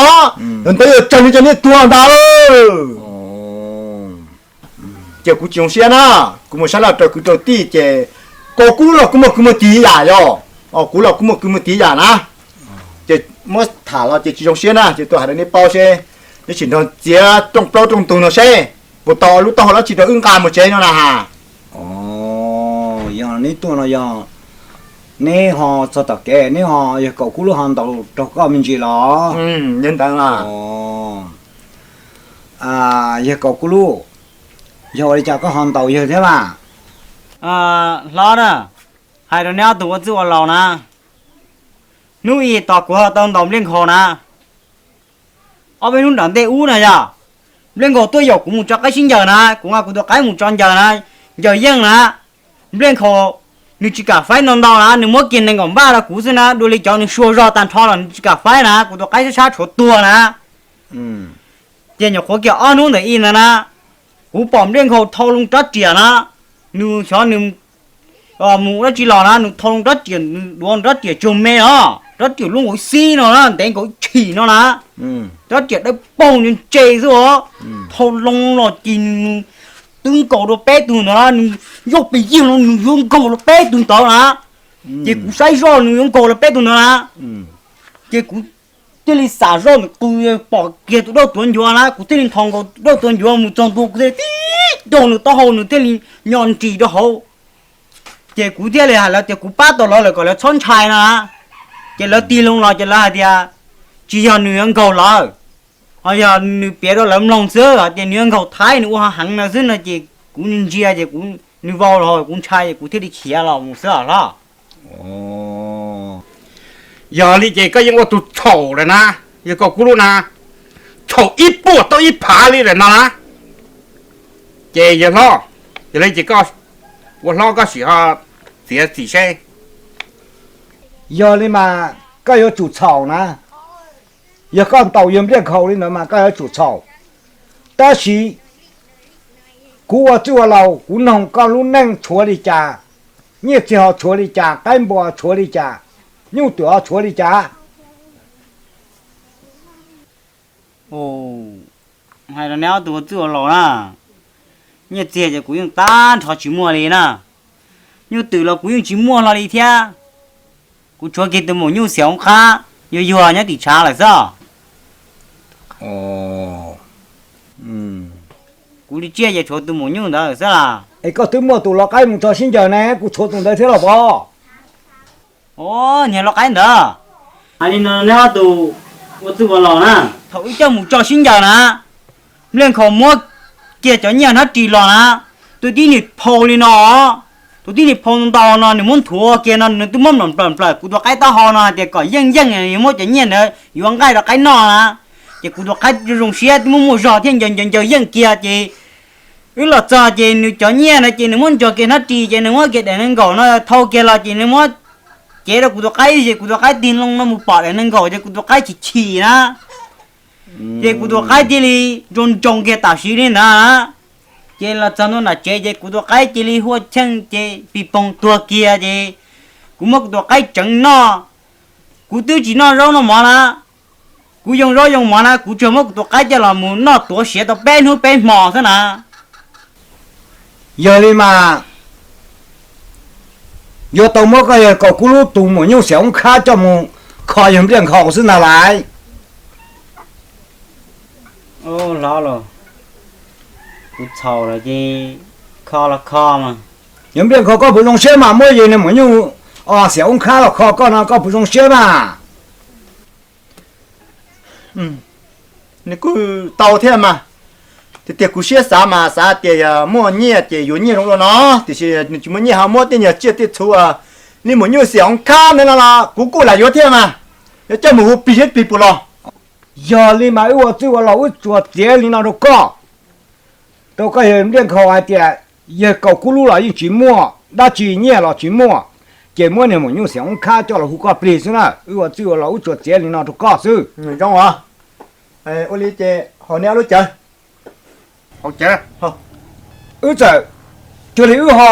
Yog ntawd yog tsawg li cov niag tuag ntag. Ces kuv tsis zoo siab na, kuv mus sab laj raws kwv raws tij ces Kaum Kub Lub los kuj muaj kwv muaj tij yam yog, kuv los kuj muaj kwv muaj tij yam na. Ces muab tham los ces tsis zoo siab na, ces tuaj hais rau neb paub seb neb tsis nrog txiav rooj plaub rooj ntug no seb puas tau lub taub hau dab tsi rau wb nqa mus tsev no na has. Yog neb tuaj no yog neb ho txog tom kev neb ho yog Kaum Kub Lub ho ntaus raug koj me ntsis los? Yog ntawd na. Yawg Kaum Kub Lub, yog ua li cas koj ho ntaus yawg thiab mas? Hlob na, hais rau neb ob tug ua txwj ua laus na, hnub i tos kuv ho tau ntaus Npliaj Nkhaus na. Ob peb hnub nram ntej ub na yog Npliaj Nkhaus tuaj yaum kuv mus tso qaib sib ncaws na, kuv nqa kuv tus qaib mus tso ncaws na, ncaws yeej na. Npliaj Nkhaus nws tsis kam faib ntau ntau na, nws muab kiag nees nkaum npaj rau kuv xwb na, dua li cov nws sua zog tag nrho los nws tsis kam faib na, kuv tus qaib sab sab tshuav tuag na. Ces nyuam qhuav kiag ob hnub ntawm i ntawd na, kuv pom Npliaj Nkhaus thau loo rab riam na, nws xyov nws mus dab tsi los na, nws thau loo rab riam, nws duav rab riam tsuag me os, rab riam lub nkaus xib no na, ntev nkaus ib tshim no na, rab riam dawb paug ntse ntse xwb os, thau loo los ces nws twb nkaus dua peb tug ntawd na, nws yog pes yig no nws yuav nkaus los peb tug ntawd na, ces kuv saib zoj nws yuav nkaus los peb tug ntawd na, ces kuv thiaj li xam zoj ntawm qw pom kiag tus dauj tuav ncuav na, kuv thiaj li nthos nkaus tus dauj tuav ncuav mus txog ntua kuv thiaj li tib ncaug nws taub hau nws thiaj li nyo nris rau hauv. Ces kuv thiaj li hais lawv tias kuv pab tau lawv lawm kom lawv txhob ntshai no na. Ces lawv tig loo los ces lawv hais tias tsis yog nws yuav nkaug lawv, ho yog nws piav rau lawv mloog xwb, hais tias nws yuav nkaug Thaib nws ua ho heev no xwb no ces kuv ntsia ces nws vau los kuv ntshai ces kuv thiaj li khiav los mus xwb os hlob. Yog li ces koj yeej ua tus txhaum lawm na, yog Kaum Kub Lub na, txhaum ib puas tau ib phav li lawm no na. Ces yawg hlob, yog li ces koj ua hlob koj sim ho txiav txim seb. Yog li mas koj yuav tsum txhaum na. Yog koj ntaus yawg Npliaj Nkhaus li ntawd mas koj yuav tsum txhaum. Tab sis kuv ua txwj ua laus kuv noog koj lub neej tshuav li cas, nyiaj txiag ho tshuav li cas, qaib npua tshuav li cas, nyuj twm ho tshuav li cas? Hais rau neb ob tug ua txwj ua laus na, nyiaj txiag ces kuv yeej tag nrho tsis muaj li na, nyuj twm los kuv yeej tsis muaj hlo li thiab. Kuv tshuav kiag tus maum nyuj xiam hoob qab yuag yuag nyob tim tshav lawm xwb. Kuv li tsiaj ces tshuav tus maum nyuj ntawd xwb las. Es koj twb muaj tus lau qaib mus tso sib ncaws ne, kuv tshuav tus ntawd thiab los pov. Os, niag lau qaib ntawd, hais li no neb ob tug ua txwj ua laus na, thaum wb coj mus tso sib ncaws na, Npliaj Nkhaus muab kiag cov nyiaj hnab ris los na, tus tib niag phau li no, tus tib niag phau ntau no nws muab nthuav kiag no nws twb muab nplawm nplawm nplawm kuv tus qaib taub hau no hais tias kom yeej yeej yuav muab cov nyiaj ntawd yuav nqaij rau qaib noj na. Ces kuv tus qaib zoo siab twb muab muaj zog thiab ncaws ncaws ncaws yeej kiag ces wb los txog ces nws cov nyiaj ntawd ces nws muab ntsuag kiag hnab ris ces nws muab kiag daim nees nkaum no thau kiag los ces nws muab cev rau kuv tus qaib ces kuv tus qaib tig loo no mus pom daim nees nkaum ces kuv tus qaib chim chim na. Ces kuv tus qaib cia li ntsoo ntsoo kiag tam sim li ntawd. Ces los txog ntua nram tsev ces kuv tus qaib cia li huaj cheej ces pis poog tuag kiag ces kuv muab kuv tus qaib tseev noj. Kuv twb tsis noj zaub noj mov na, kuv yoo zaub yoo mov na, kuv tsuas muab kuv tus qaib coj los mus noj tuav siav tau peb hnub peb hmo xwb na. Yog li mas yuav tau muab koj yawg Kaum Kub Lub tus maum nyuj xiam oob khab coj mus kho yawg Npliaj Nkhaus xwb ntag lauj. Hlob los, kuv txhaum lawm ces kho los kho mas. Yawg Npliaj Nkhaus koj puas zoo siab mas muab yawg niag maum nyuj xiam oob khab los kho koj no koj puas zoo siab mas? Nws kuj tau thiab mas. Tiag tiag kuv siab xav mas xav tias yog muaj nyiaj ces yuav nyiaj zoo dua no, tiam sis nws tsis muaj nyiaj ho muab tej nyuag tsiaj tej txhu li maum nyuj xiam oob khab ntawd no los kuv kuj lam yuav thiab mas. Yuav coj mus hu plig thiab plig puas los? Yog li mas wb ua txwj ua laus wb tsuas txiav li no rau koj, rau koj yawg Npliaj Nkhaus hais tias yawg Kaum Kub Lub los yeej tsis muaj dab tsi, nyiaj los tsis muaj, ces muab niag maum nyuj xiam oob khab coj los hu koj plig xwb na. Wb ua txwj ua laus wb tsuas txiav li no rau koj xwb. Zoo os. Ua li ces haus neb ob lub cawv. Wb txawm cia li wb ho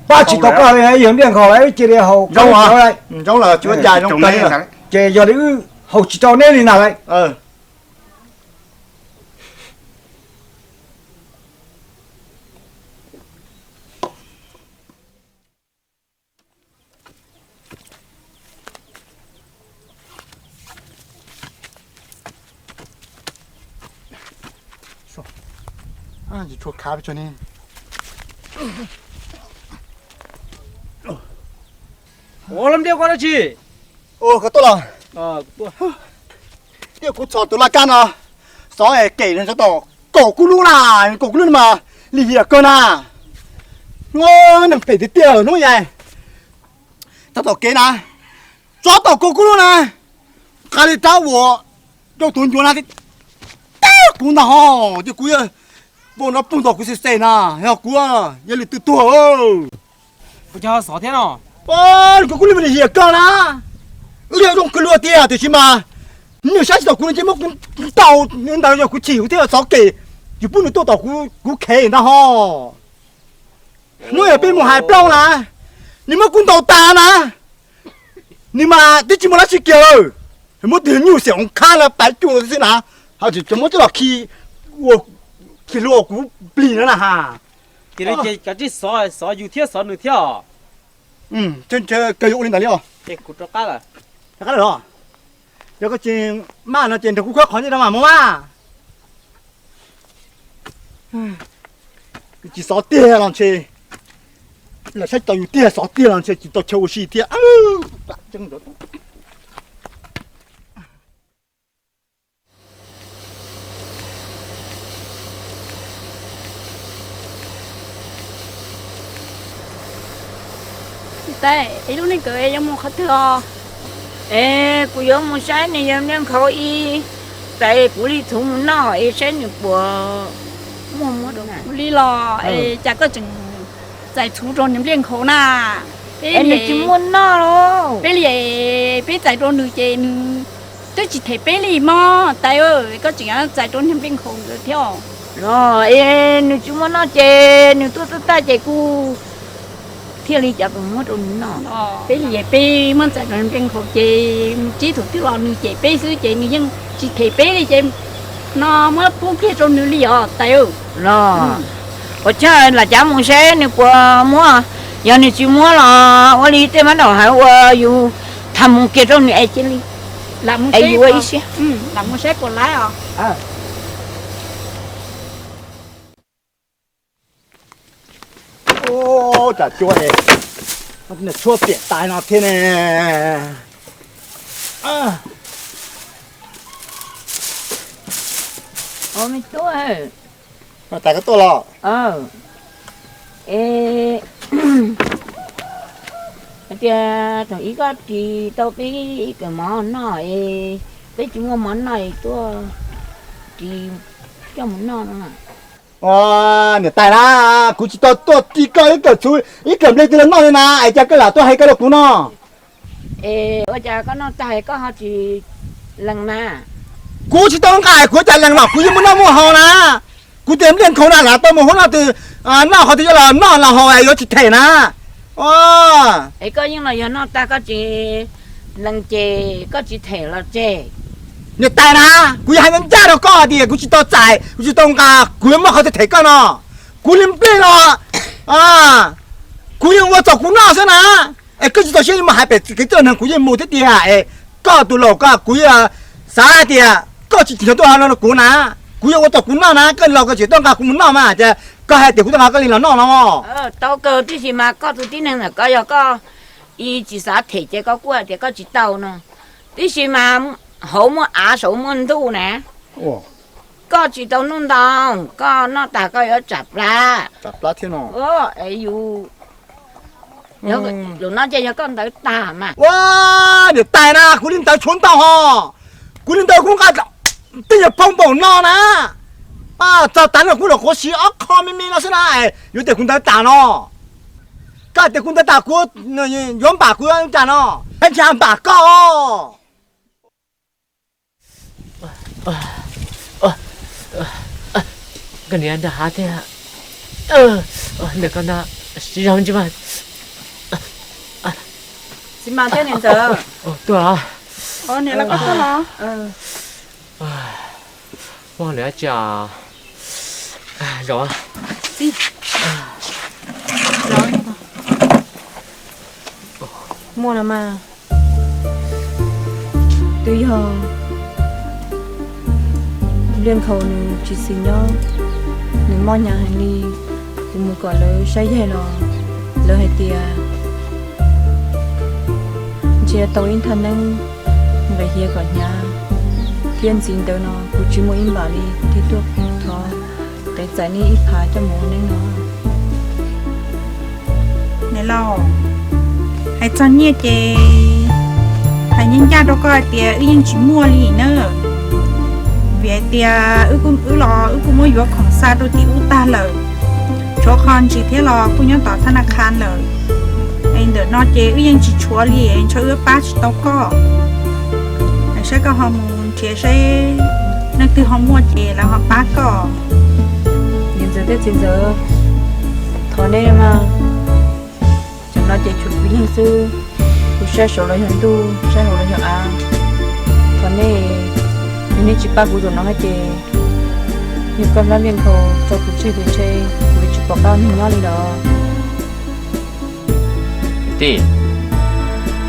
pab tsis tau koj li, yawg Npliaj Nkhaus lawm wb cia li haus koj lub cawv lawm. Ces yog li wb haus tsis tau neb li ntag lauj. Ua lub ntiaj koj dab tsi? Koj tuaj los? Tiaj kuv txhom tus laj kab no, xov es kem no tso tau. kaum kuj lub na, kaum kuj lub mas lim hiam kawg na. Neeg phem tiag tiag hnub yaig. Txog tom kev na, txog tom kaum kuj lub na, nqa li rab uas rau tus ncuav na, teb kuv ntag ho, ces kuv vau nrov pug ntaus kuv xis xes na, yog kuv yog lwm tus tuag. Kuv cov xov thiab no. Kuv kuj li lim hiam kawg na, wb yog zoo kawg luaj tiag tiam sis mas nws saib tsis taus kuv no ces muab kuv ntaus ntawd yog kuv chim kuv thiaj xov kev, yus pub nws tuaj tom kuv khev ntag ho. Hnub yog peb mus hais plaub na, nws muab kuv ntaus tas na, nws mas twb tsis muaj dab tsi kiag lawm, muab tus nyuj xiam khoov khab lawv pais cuag xwb na, ho tseem muab coj los khi ua, khi hlua kuv plig na na ha. Cia li ces kav tsij xov, xov yus thiab xov nws thiab os. Kawg yuav ua li ntawd li os. Ces kuv rov qab lawm. Rov qab lawm los? Yog koj tsis maj no ces nrog kuv khawb qhov nyiaj rau mas mus mas. Tsis xov tiag los ntshe, lam saib tau yus tiag, xov tiag los ntshe tsis tau chaw ua si thiab. Tais, es lub neej kawm yuav mus qhov twg os? Es kuv yuav mus saib nws yog nplia nkhaus ib, tais kuv li txhuv mus noj es saib nws puas muaj muab rau kuv li los. Es cas koj tseem txais txhuv rau nws nplia nkhaus na? Es nws tsis muaj noj los? Peb li, peb txais rau nws ces nws twb tsis them peb li mog tais. Koj tseem txais rau nws nplia nkhaus ntawd thiab. Los es nws tsis muaj noj ces nws tuaj txog tag ces kuv thiaj li cov pes muab rau nws noj. Peb li, peb muab txais rau nws nplia nkhaus ces mus tsib thaum twg los nws cem peb xwb ces nws yeej tsis them peb li ces no muab pub kiag rau nws li os tais. Los ua cas lam cav mus seb nws puas muab, yog nws tsis muab los ua li tej mab daum hais ua yus tham mus kiag rau nws es cia li, es yus ua ib siab. Lam mus seb puas laib os. Tshuab piam tais no thiab ne. Me tub, tais koj tuaj los? Es hais tias thaum ub koj ris tau peb ib kawm mov noj es peb tsis muaj mov noj es tuaj ris coj mus noj no. Niam tais na, kuv tsis tau tuaj ris koj ib kawm txhuv ib kawm nplej twg los noj li na, es cas koj lam tuaj hais koj rau kuv no? Es ua cas koj noj tag koj ho tsis lees na? Kuv tsis tau nqa, kuv cas lees los kuv yeej muaj noj muaj haus na. Kuv tias nplia nkhaus na, lam tau mus huab noj twg, noj qhov twg coj los noj los haus es yuav tsis them na. Es koj yeej los yog noj tag koj tsis lees ces koj tsis them los tseg. Niam tais na, kuv yog hais ncaj ncaj rau koj tias kuv tsis tau txais, kuv tsis tau nqa, kuv yuav muaj qhov twg them koj no? Kuv li nplej los kuv yeej ua txaus kuv noj xwb na. Es koj tsis txaus siab mus hais pem kev coj neeg, kuv yeej mus thiab tiag. Es koj tus laus koj, kuv xav hais tias koj tsis tsim nyog tuaj hais no rau kuv na. Kuv yuav ua txaus kuv noj na, koj laus koj tseem tuaj nqa kuv mus noj mas ces koj hais tias kuv tuaj nqa koj li los noj no. Tau kawg, tiam sis mas koj tus tib neeg ntawm koj yog koj tsis xav them ces koj kuj hais tias koj tsis tau no. Tiam sis mas hauv muaj av saum muaj ntuj na. Koj tsis tau noj ntau, koj noj tas koj yuav tsam plab. Es yus lus no ces yog koj ntawv tag mas. Ua, niam tais na, kuv li ntawv tshuav ntau ho. Kuv li ntawv kuv nqa tej nyuag phau npaum no na. Txog tas no kuv los quav siv ob qho me me no xwb na, yuav tias kuv ntawv tas no. Koj tias kuv ntawv tas kuv yuav npam kuv cas no? Npam koj. Koj niam nrog hav thiab. Ntawm koj no siv zog tsis mas. Txiv mas thiab niam ntxawm. Tuaj los? Niam los koj tuaj los? Muaj lawm tsis? Zaum. Muaj los mas. Twb yog Liaj Nkhaus nws tsis xis nyob, nws mob hnyav heev li. Kuv mus kom lawv saib yaig los lawv hais tias ntshe tau ib nthaj neeb nqis hiav kom hnyav thiab ntxiv ntawd no kuv tsis muaj ib npam li thiaj tuaj thov Txais nej ib phav coj mus ua neeb no. Niam laus, hais txog nyiaj ces hais ncaj ncaj rau koj hais tias wb yeej tsis muaj li na. Vim hais tias wb los wb kuj muab yuav khoom xa rau tim ub tag lawm, tshuav qho ntsis thiab los kuj nyob tom thab na kha lawm. Es ntawm no ces wb yeej tsis tshuav li, ntshe wb pab tsis tau koj. Saib koj ho mus nrhiav seb leej twg ho muaj ces lawv ho pab koj. Niam ntxawm thiab txiv ntxawm, thov nej mas, tam no ces tshuav kuv ib leeg xwb. Kuv saib saud los yog ntuj, saib hauv los yog av. Thov nej, yog nej tsis pab kuv zaum no ces yog koj npab ntiaj nkhaus tso kuv tseg ces ntshe kuv yuav tsis pom qab ua neeg nyob li lawm. Tij,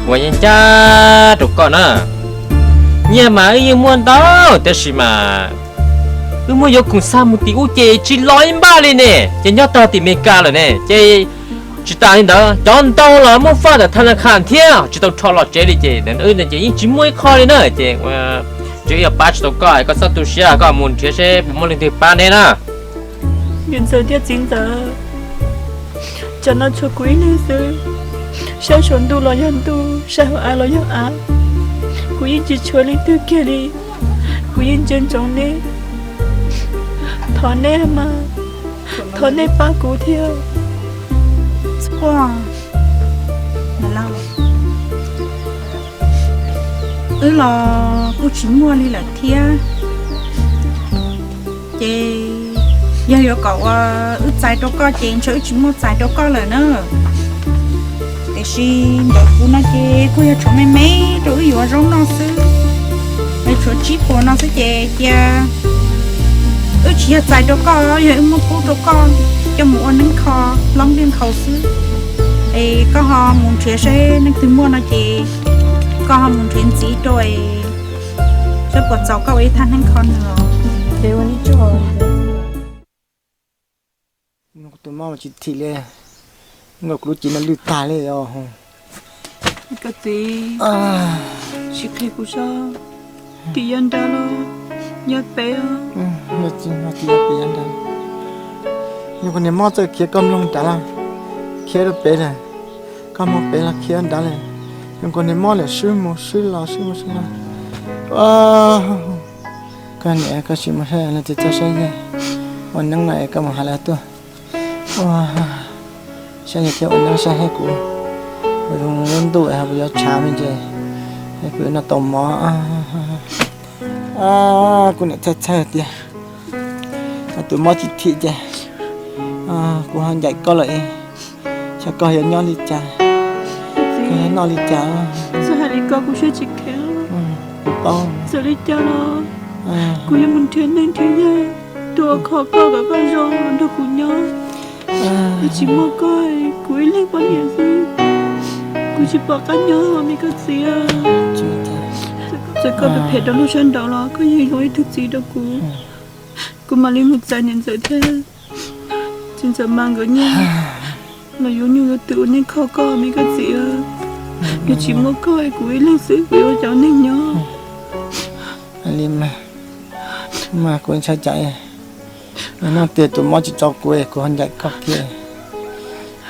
ua yeej ncaj rau koj na. Nyiaj mas wb yeej muaj ntau, tab sis mas wb muab yuav khoom xa mus tim ub ces tsis los ib npaj li ne, ces nyob tag tim Amelikas lawm ne. Ces tsis tas li ntawd, cov ntau los muab faj ntawm thab na kha thiab tsis tau rho los tsev li ces wb ces yeej tsis muaj ib qho li na. Ces tsis yog pab tsis tau koj, koj txhob tu siab, koj mus nrhiav seb puas muaj leej twg pab neb na. Niam ntxawm thiab txiv ntxawm, tam no tshuav kuv ib leeg xwb. Saib saum ntuj los yog ntuj, saib hauv av los yog av, kuv yeej tsis tshuav leej twg kiag li. Kuv yeej ntsia ntsoov neb, thov neb mas, thov neb pab kuv thiab. Wb los kuj tsis muaj li lawm thiab. Ces yog yuav kom ua wb txais rau koj ces ntshe wb tsis muaj txais rau koj lawm na. Tiam sis ntawm kuv no ces kuj yog tshuav me me rau wb yuav zaub noj xwb, yog tshuav tsib puas no xwb ces cia wb tsis yog txais rau koj, yog wb muab pub rau koj coj mus ua neeb kho plaub ntiaj nkhaus xwb. Es koj ho mus nrhiav seb leej twg muaj no ces koj ho mus nrhiav ntxiv rau es saib puas txaus koj ua ib thaj neeb kho nws os. Tus mob tsis thim li, nkaus kuv lub cev no lwj tag li os. Koj txiv, sim qhia kuv saib, tim yav nrad los yav pem os. Tim yav pem yav nrad, nyuam qhuav niag mob txawj khiav koj mloog nrad lawm, khiav rau pem lawm, koj mob pem los khiav nrad lawm. Nyuam qhuav niag mob lawm swb mus swb los swb mus swb los. Koj niam, koj sim mus saib leej twg txawj saib yawg ua neeb no es koj mus hais lawv tuaj. Ua, saib yawg thiab ua neeb saib hab kuv, kuv zoo lub ntuj es kuv yuav tshav me ntsis, kuv yuav noj tau mov. Kuv niam txhawj txhawj tiag, tus mob tsis thim ces kuv ho ncaim koj lawm es, xyov koj yuav nyob li cas, koj yuav noj li cas. Txawm hais li ko kuv siab tsis kheev, kuv paub. Txawm li cas los kuv yuav mus nrhiav neeg nrhiav yaig tuaj kho koj kom koj zoo los nrog kuv nyob. Kuv tsis muaj koj, kuv ib leeg poj niam xwb, kuv tsis pom qab nyob me koj txiv. Txawm koj phem phem rau lub sab nraud los koj yeej zoo ib tug txiv rau kuv. Kuv mam li mus txais niam ntxawm thiab txiv ntxawm mas nkawd nyiaj los yuav nyuj yuav twm ua neej kho koj me koj txiv. Yog tsis muaj koj kuv ib leeg xwb kuv yuav ua cas ua neej nyob. Li mas, mas kuv ntshai tsam no tiag tus mob tsis tso kuv, kuv ho ncaim koj kiag,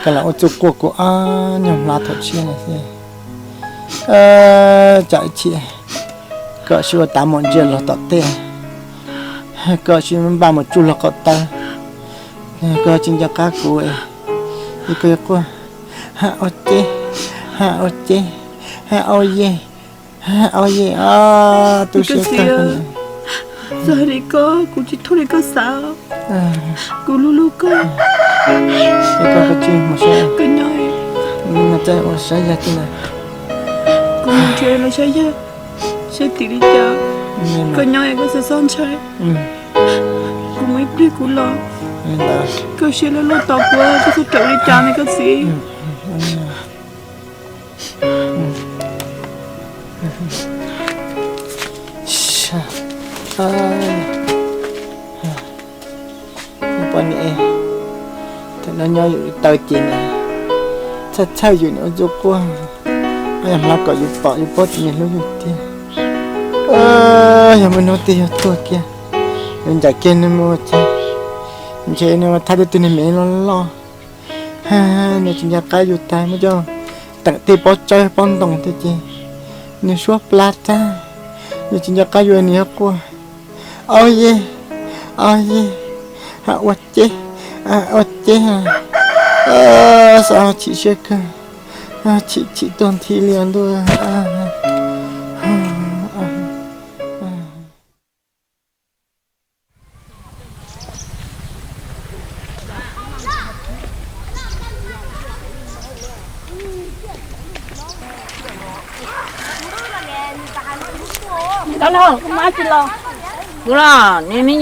koj lam ua txuj quaj kuv ob nyuag hmab thaum tshiab no xwb. Tsam ib chim koj sib ua tav mus ntsia los tom tej, koj sib npaj mus tsuj los qaum taw, koj tsis nco qab kuv, koj yuav quaj, ha ua ces, ha ua ces, ha ua yej, ha ua yej, tu siab kawg. Txawm hais li koj kuv tsis thuam li koj xav, kuv hlub hlub koj. Koj tsis mus saib, koj nyob, no txawj ua saib yawg tiag. Kuv mus nrhiav los saib yawg, saib tim li cas, koj nyob es koj txhob txhob ntshai. Kuv mus ib pliag kuv los, koj siab loj loj tos kuv, koj txhob raws li cas me koj txiv. Poj niam, thaum no nyob yus taw ces na, txhawj txhawj yus niam ua txuj quaj, yog hmab kom yus pom yus paub tias nws hlub yus tiag. Yog muaj hnub twg yog tuag kiag, yus ncaim kiag nws mus ces Ntshe nws thaj tej tug niag me loj loj, nws tsis nco qab yus tag, muab coj teem tej pob tsawb pob ntoo tej ces nws suab plab tag, nws tsis nco qab yus nws yuav quaj. Au ye, au ye, ua ceb, ua ceb, xav chim siab kawg, chim chim tuag nthi li ntuj. Kuv los, kuv ob niag me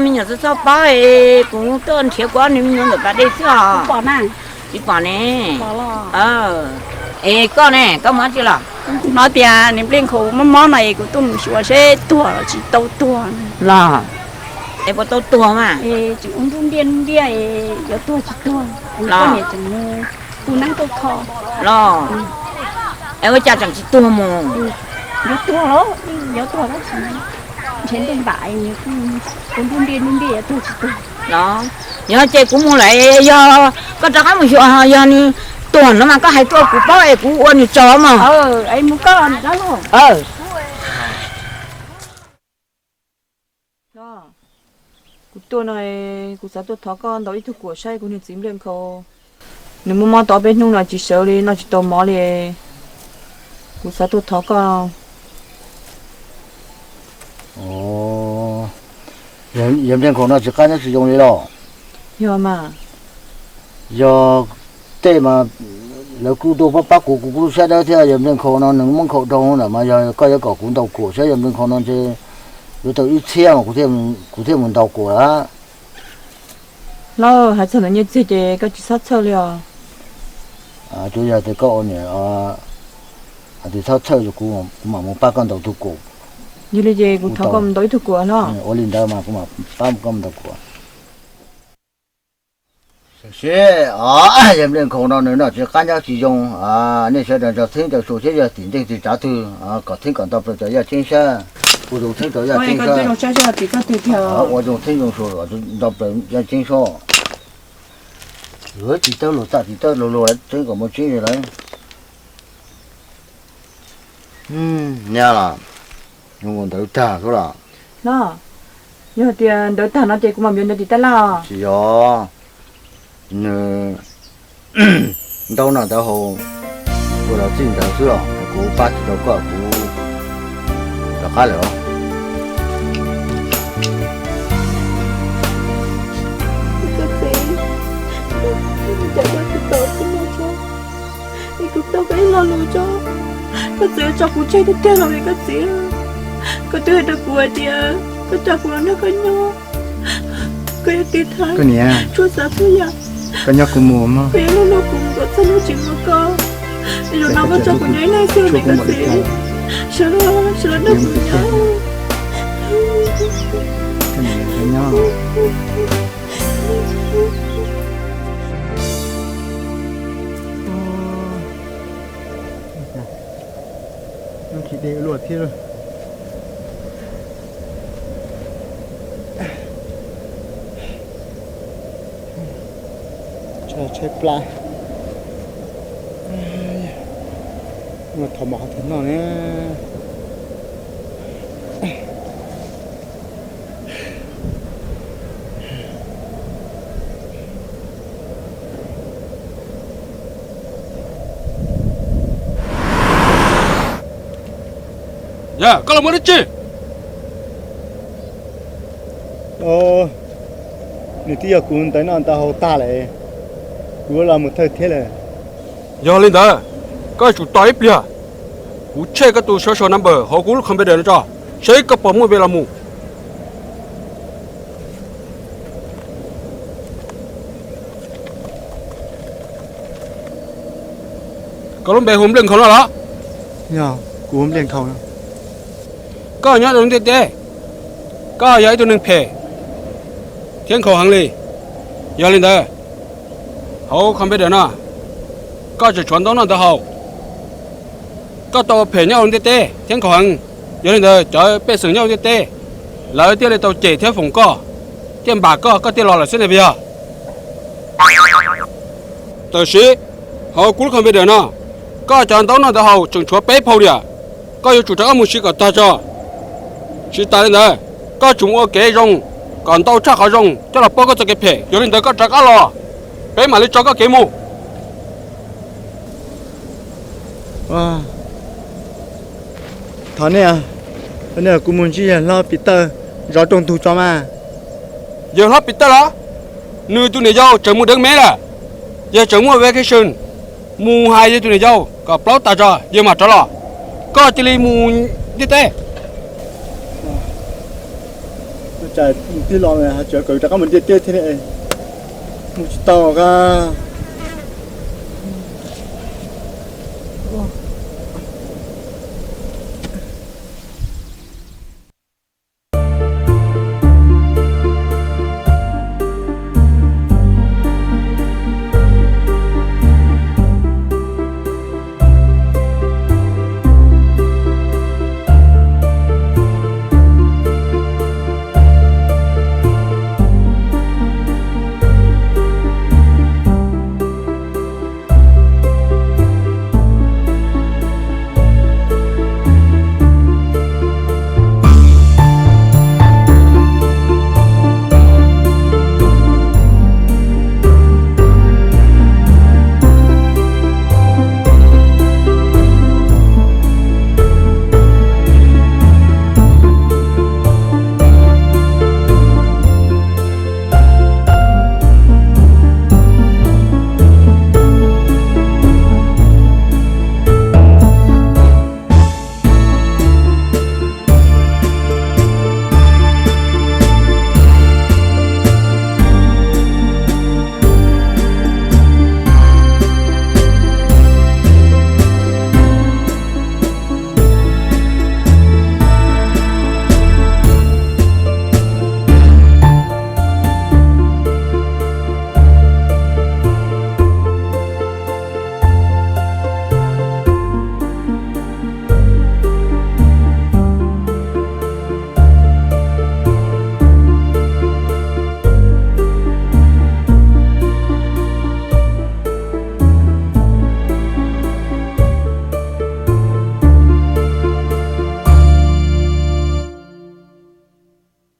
nyuam txhob paub es kuv tuaj nrhiav kuv ob niag me nyuam ntawm pas dej xwb os. Tsis pom ne. Es koj ne, koj mus dab tsi los? Kuv hnov tias niag Npliaj Nkhaus mob mob no es kuv tuaj mus xyuas seb tuag los tsis tau tuag. Los, es puas tau tuag mas? Tseem ua nruj nriaj nruj nriaj es yuav tuag tsis tuag, kuv poj niam tseem mus tu neeb tuaj kho. Los, es ua cas tseem tsis tuag mus? Yuav tuag los, yuav tuag tab sis ntshe ntuj npam, ua nruj nriaj nruj nriaj yuav tuag tsis tuag. Los, yog ces kuv mus lawm, yog koj rov qab mus xyuas, yog nws tuag no mas koj hais tuaj kuv paub es kuv ua nws tsaug mog. Kuv tuaj no, kuv xav tuaj thov koj ntaus ib tug kuam saib kuv niag txiv Npliaj Nkhaus, nws mob mob tau peb hnub no tsis sawv li, noj tsis tau mov li. Kuv xav tuaj thov koj. Yog Npliaj Nkhaus no tsis qab nyob tsis zoo li los? Yog mas. Yog tej mas lawv kuj tuaj pab pab kuv, kuv kuj saib dawb thiab. Yog Npliaj Nkhaus no nws muab nkhaus dhau lawm mas yog koj yuav kom kuv ntaus kuam saib yog Npliaj Nkhaus no ntshe yuav tau ib txhiab mas kuv thiaj mus ntaus kuam lawm. Los hais txog ntawm nyiaj txiag ces koj tsis txhob txhawj li os. Tsuas yog tias koj ua niam, tsis txhob txhawj, kuv mam mus pab koj ntaus tug kuam. Yog li ces kuv thov koj mus ntaus ib tug kuam no. Ua li ntawd mas kuv mam pab koj mus ntaus kuam. Seb, yog Npliaj Nkhaus no nws noj tsis qab nyob tsis zoo, nej sawv daws nrog Theeb nrog Sua seb yog tim ntej twg tsav twg kom Theeb kom nto plaws cov yaj ceeb saib. Ua zoo Theeb cov yaj ceeb saib. Ua zoo Theeb zoo Sua nto plaws yaj ceeb saib. Tim tawb luag txaj tim tawb luag luag lawm, Theeb kom muaj tseeb lawm. Nyab los, ntawd tag xwb los? Los, yog tias ntawd tag no ces kuv mam yuav ntawd tim tab laj. Tsis yog, nws ntaub no ntawd hauv, ua los txij ntawd xwb os, kuv pab tsis tau koj, kuv rov qab lawm os. Koj txiv, cas koj tsis tau kuv no tso, es kuv tau koj ib lo lus tso, koj txiv tso kuv tseg tiag tiag los koj txiv. Koj twb hais rau kuv hais tias koj coj kuv los nrog koj nyob, koj yuav tiv thaiv txhua tsav txhua yam, koj nyob kuv mus, koj yuav luag luag kuv kom txog hnub tsis muaj koj. Zaum no koj tso kuv nyob ib leeg xwb ne koj txiv, sawv los, sawv los nrog kuv nyob. Tsis dej luaj thiab. Tshaib plab. Thov mov qhov twg noj ne. Yog koj los mus dab tsi? Nws twb yog kuv ntawv noj ntawv haus tag lawm, kuv los mus thawj thiab lawm. Yog li ntawd, koj tsum tos ib pliag, kuv check koj tus social number hauv kuv lub computer no tso, seb koj puas muaj npe los mus. Koj lub npe hu Npliaj Nkhaus no los? Yog, kuv hu Npliaj Nkhaus no. Koj nyob rau ntiaj teb, koj yog ib tug neeg phem thiab nkhaus heev li. Yog li ntawd, hauv computer no, koj tseem tshuav ntau noj ntau haus. Koj tau ua phem nyob rau ntiaj teb thiab nkhaus heev. Yog li ntawd, cov pej xeem nyob rau ntiaj teb, lawv thiaj li tau cem thiab foom koj. thiaj npam koj, koj thiaj los lawm xwb ne puas yog? Tam sim hauv kuv lub computer no, koj cov ntaub ntawv haus tseem tshuav peb phau diam, koj yuav tsum rov qab mus siv kom tag tso. Tsis tas li ntawd, koj tsum mus ua kev zoo kom ntau tshaj qhov zoo coj los pab koj txoj kev phem. Yog li ntawd koj rov qab los, peb mam li tso koj kev mus. Thov nej, kuv mus ntsib yawg hlob Pis Tawj zov rooj ntug tso mas. Yawg hlob Pis Tawj los? Nws tus niam yau tseem mus deev mev lawm. Yawg tseem muaj vacation, mus hais yawg tus niam yau kom plaub tas tso yawg mam rov los. Koj cia li mus ntiaj teb. Tib los tseem kawm rov qab mus ntiaj teb thiab, mus tsis tau koj.